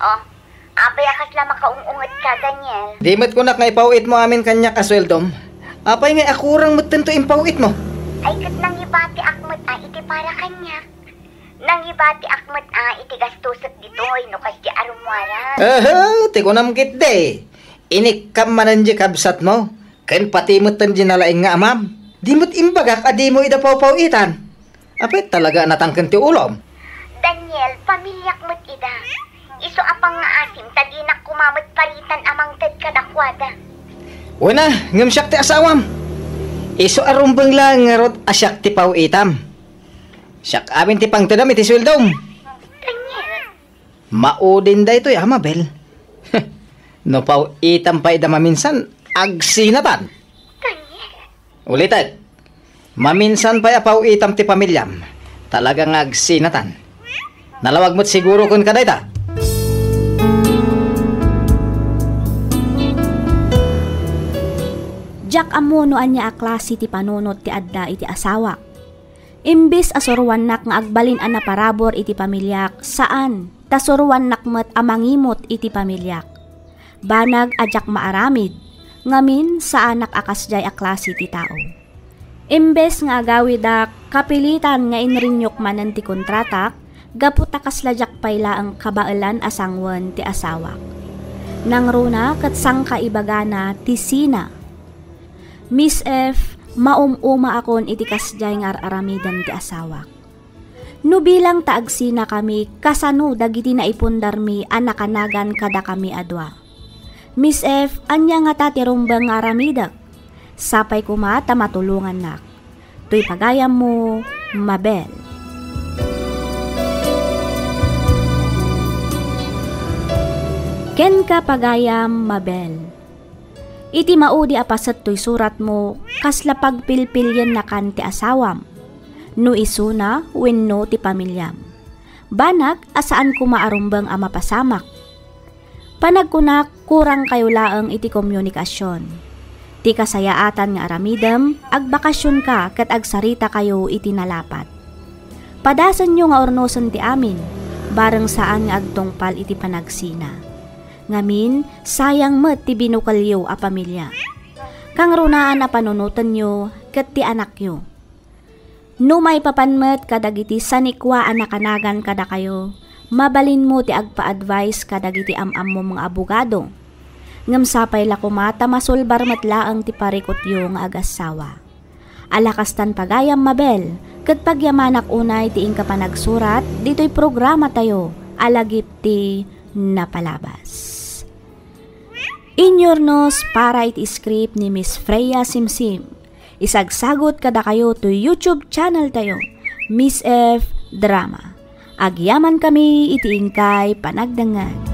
Oh, apay a kasla makaung-ungetka, Daniel? Di met kunak nga ipaw-itmo amin kaniak a sueldom. Apay nga akurang metten to impaw-itmo? Ay, ket nangibatiak met a iti para kaniak. Nangibatiak met a iti gastosek ditoy no kasdi a rummuaran. Aha, ti kunam ketdi. Inikkam manen di kabsatmo, ken pati metten di nalaing nga amam. Di met imbagak a dimo ida pawpaw-itan. Apay talaga a natangken ti ulom? Daniel, pamiliak met ida. Isu a pangngaasim ta dinak koma met paritan a mangted kadakuada. Wen a, ngem siak ti asawam. Isu a rumbeng laeng ngarud a siak ti paw-itam. Siak amin ti pangtedam iti sueldom. Daniel. Maudin daytoy a, Mabel. No paw-itam pay ida maminsan, agsinatan. Daniel. Ulitek. Maminsan pay a paw-itam ti pamiliam. Talaga nga agsinatan. Nalawag met siguro kenka dayta. Diak ammo no ania a klase ti panunot ti adda iti asawak. Imbes a suroannak nga agbalin a naparabur iti pamiliak, saan, ta suroannak met a mangimut iti pamiliak. Banag a diak maaramid, ngamin, saanak a kasdiay a klase ti tao. Imbes nga agawidak, kapilitan nga inrinniok manen ti kontratak, gapu ta kasla diak pay laeng kabaelan a sanguen ti asawak. Nangruna ket sangkaibagana ti sina. Miss F, maum-umaakon iti kasdiay nga ar-aramiden ti asawak. No bilang ta agsinakami, kasano dagiti naipundarmi a nakanagan kadakami a dua? Miss F, ania ngata ti rumbeng nga aramidek? Sapay koma ta matulongannak. Toy pagayammo, Mabel. Kenka, pagayam, Mabel. Iti maudi a paset toy suratmo, kasla pagpilpiliennakan ti asawam, no isuna wenno ti pamiliam. Banag a saan koma a rumbeng a mapasamak. Panagkunak, kurangkayo laeng iti komunikasion. Ti kasayaatan nga aramidem, agbakasionka ket agsaritakayo iti nalapat. Padasenyo nga urnosen ti amin, bareng saan nga agtungpal iti panagsina. Ngamin, sayang met ti binukelyo a pamilya. Kangrunaan a panunotenyo ket ti anakyo. No maipapan met kadagiti sanikua a nakanagan kadakayo, mabalinmo ti agpa-advise kadagiti am-ammom nga abogado. Ngem sapay la koma ta masulbar met laeng ti parikutyo nga agassawa. Ala kastan pagayam, Mabel, ket pagyamanak unay ti inka panagsurat ditoy programatayo a Lagip ti Napalabas. Inyurnos para iti script ni Miss Freya Simsim. Isagsagut kadakayo toy YouTube channel tayo, Miss F Drama. Agyamankami iti inkay panagdengngeg.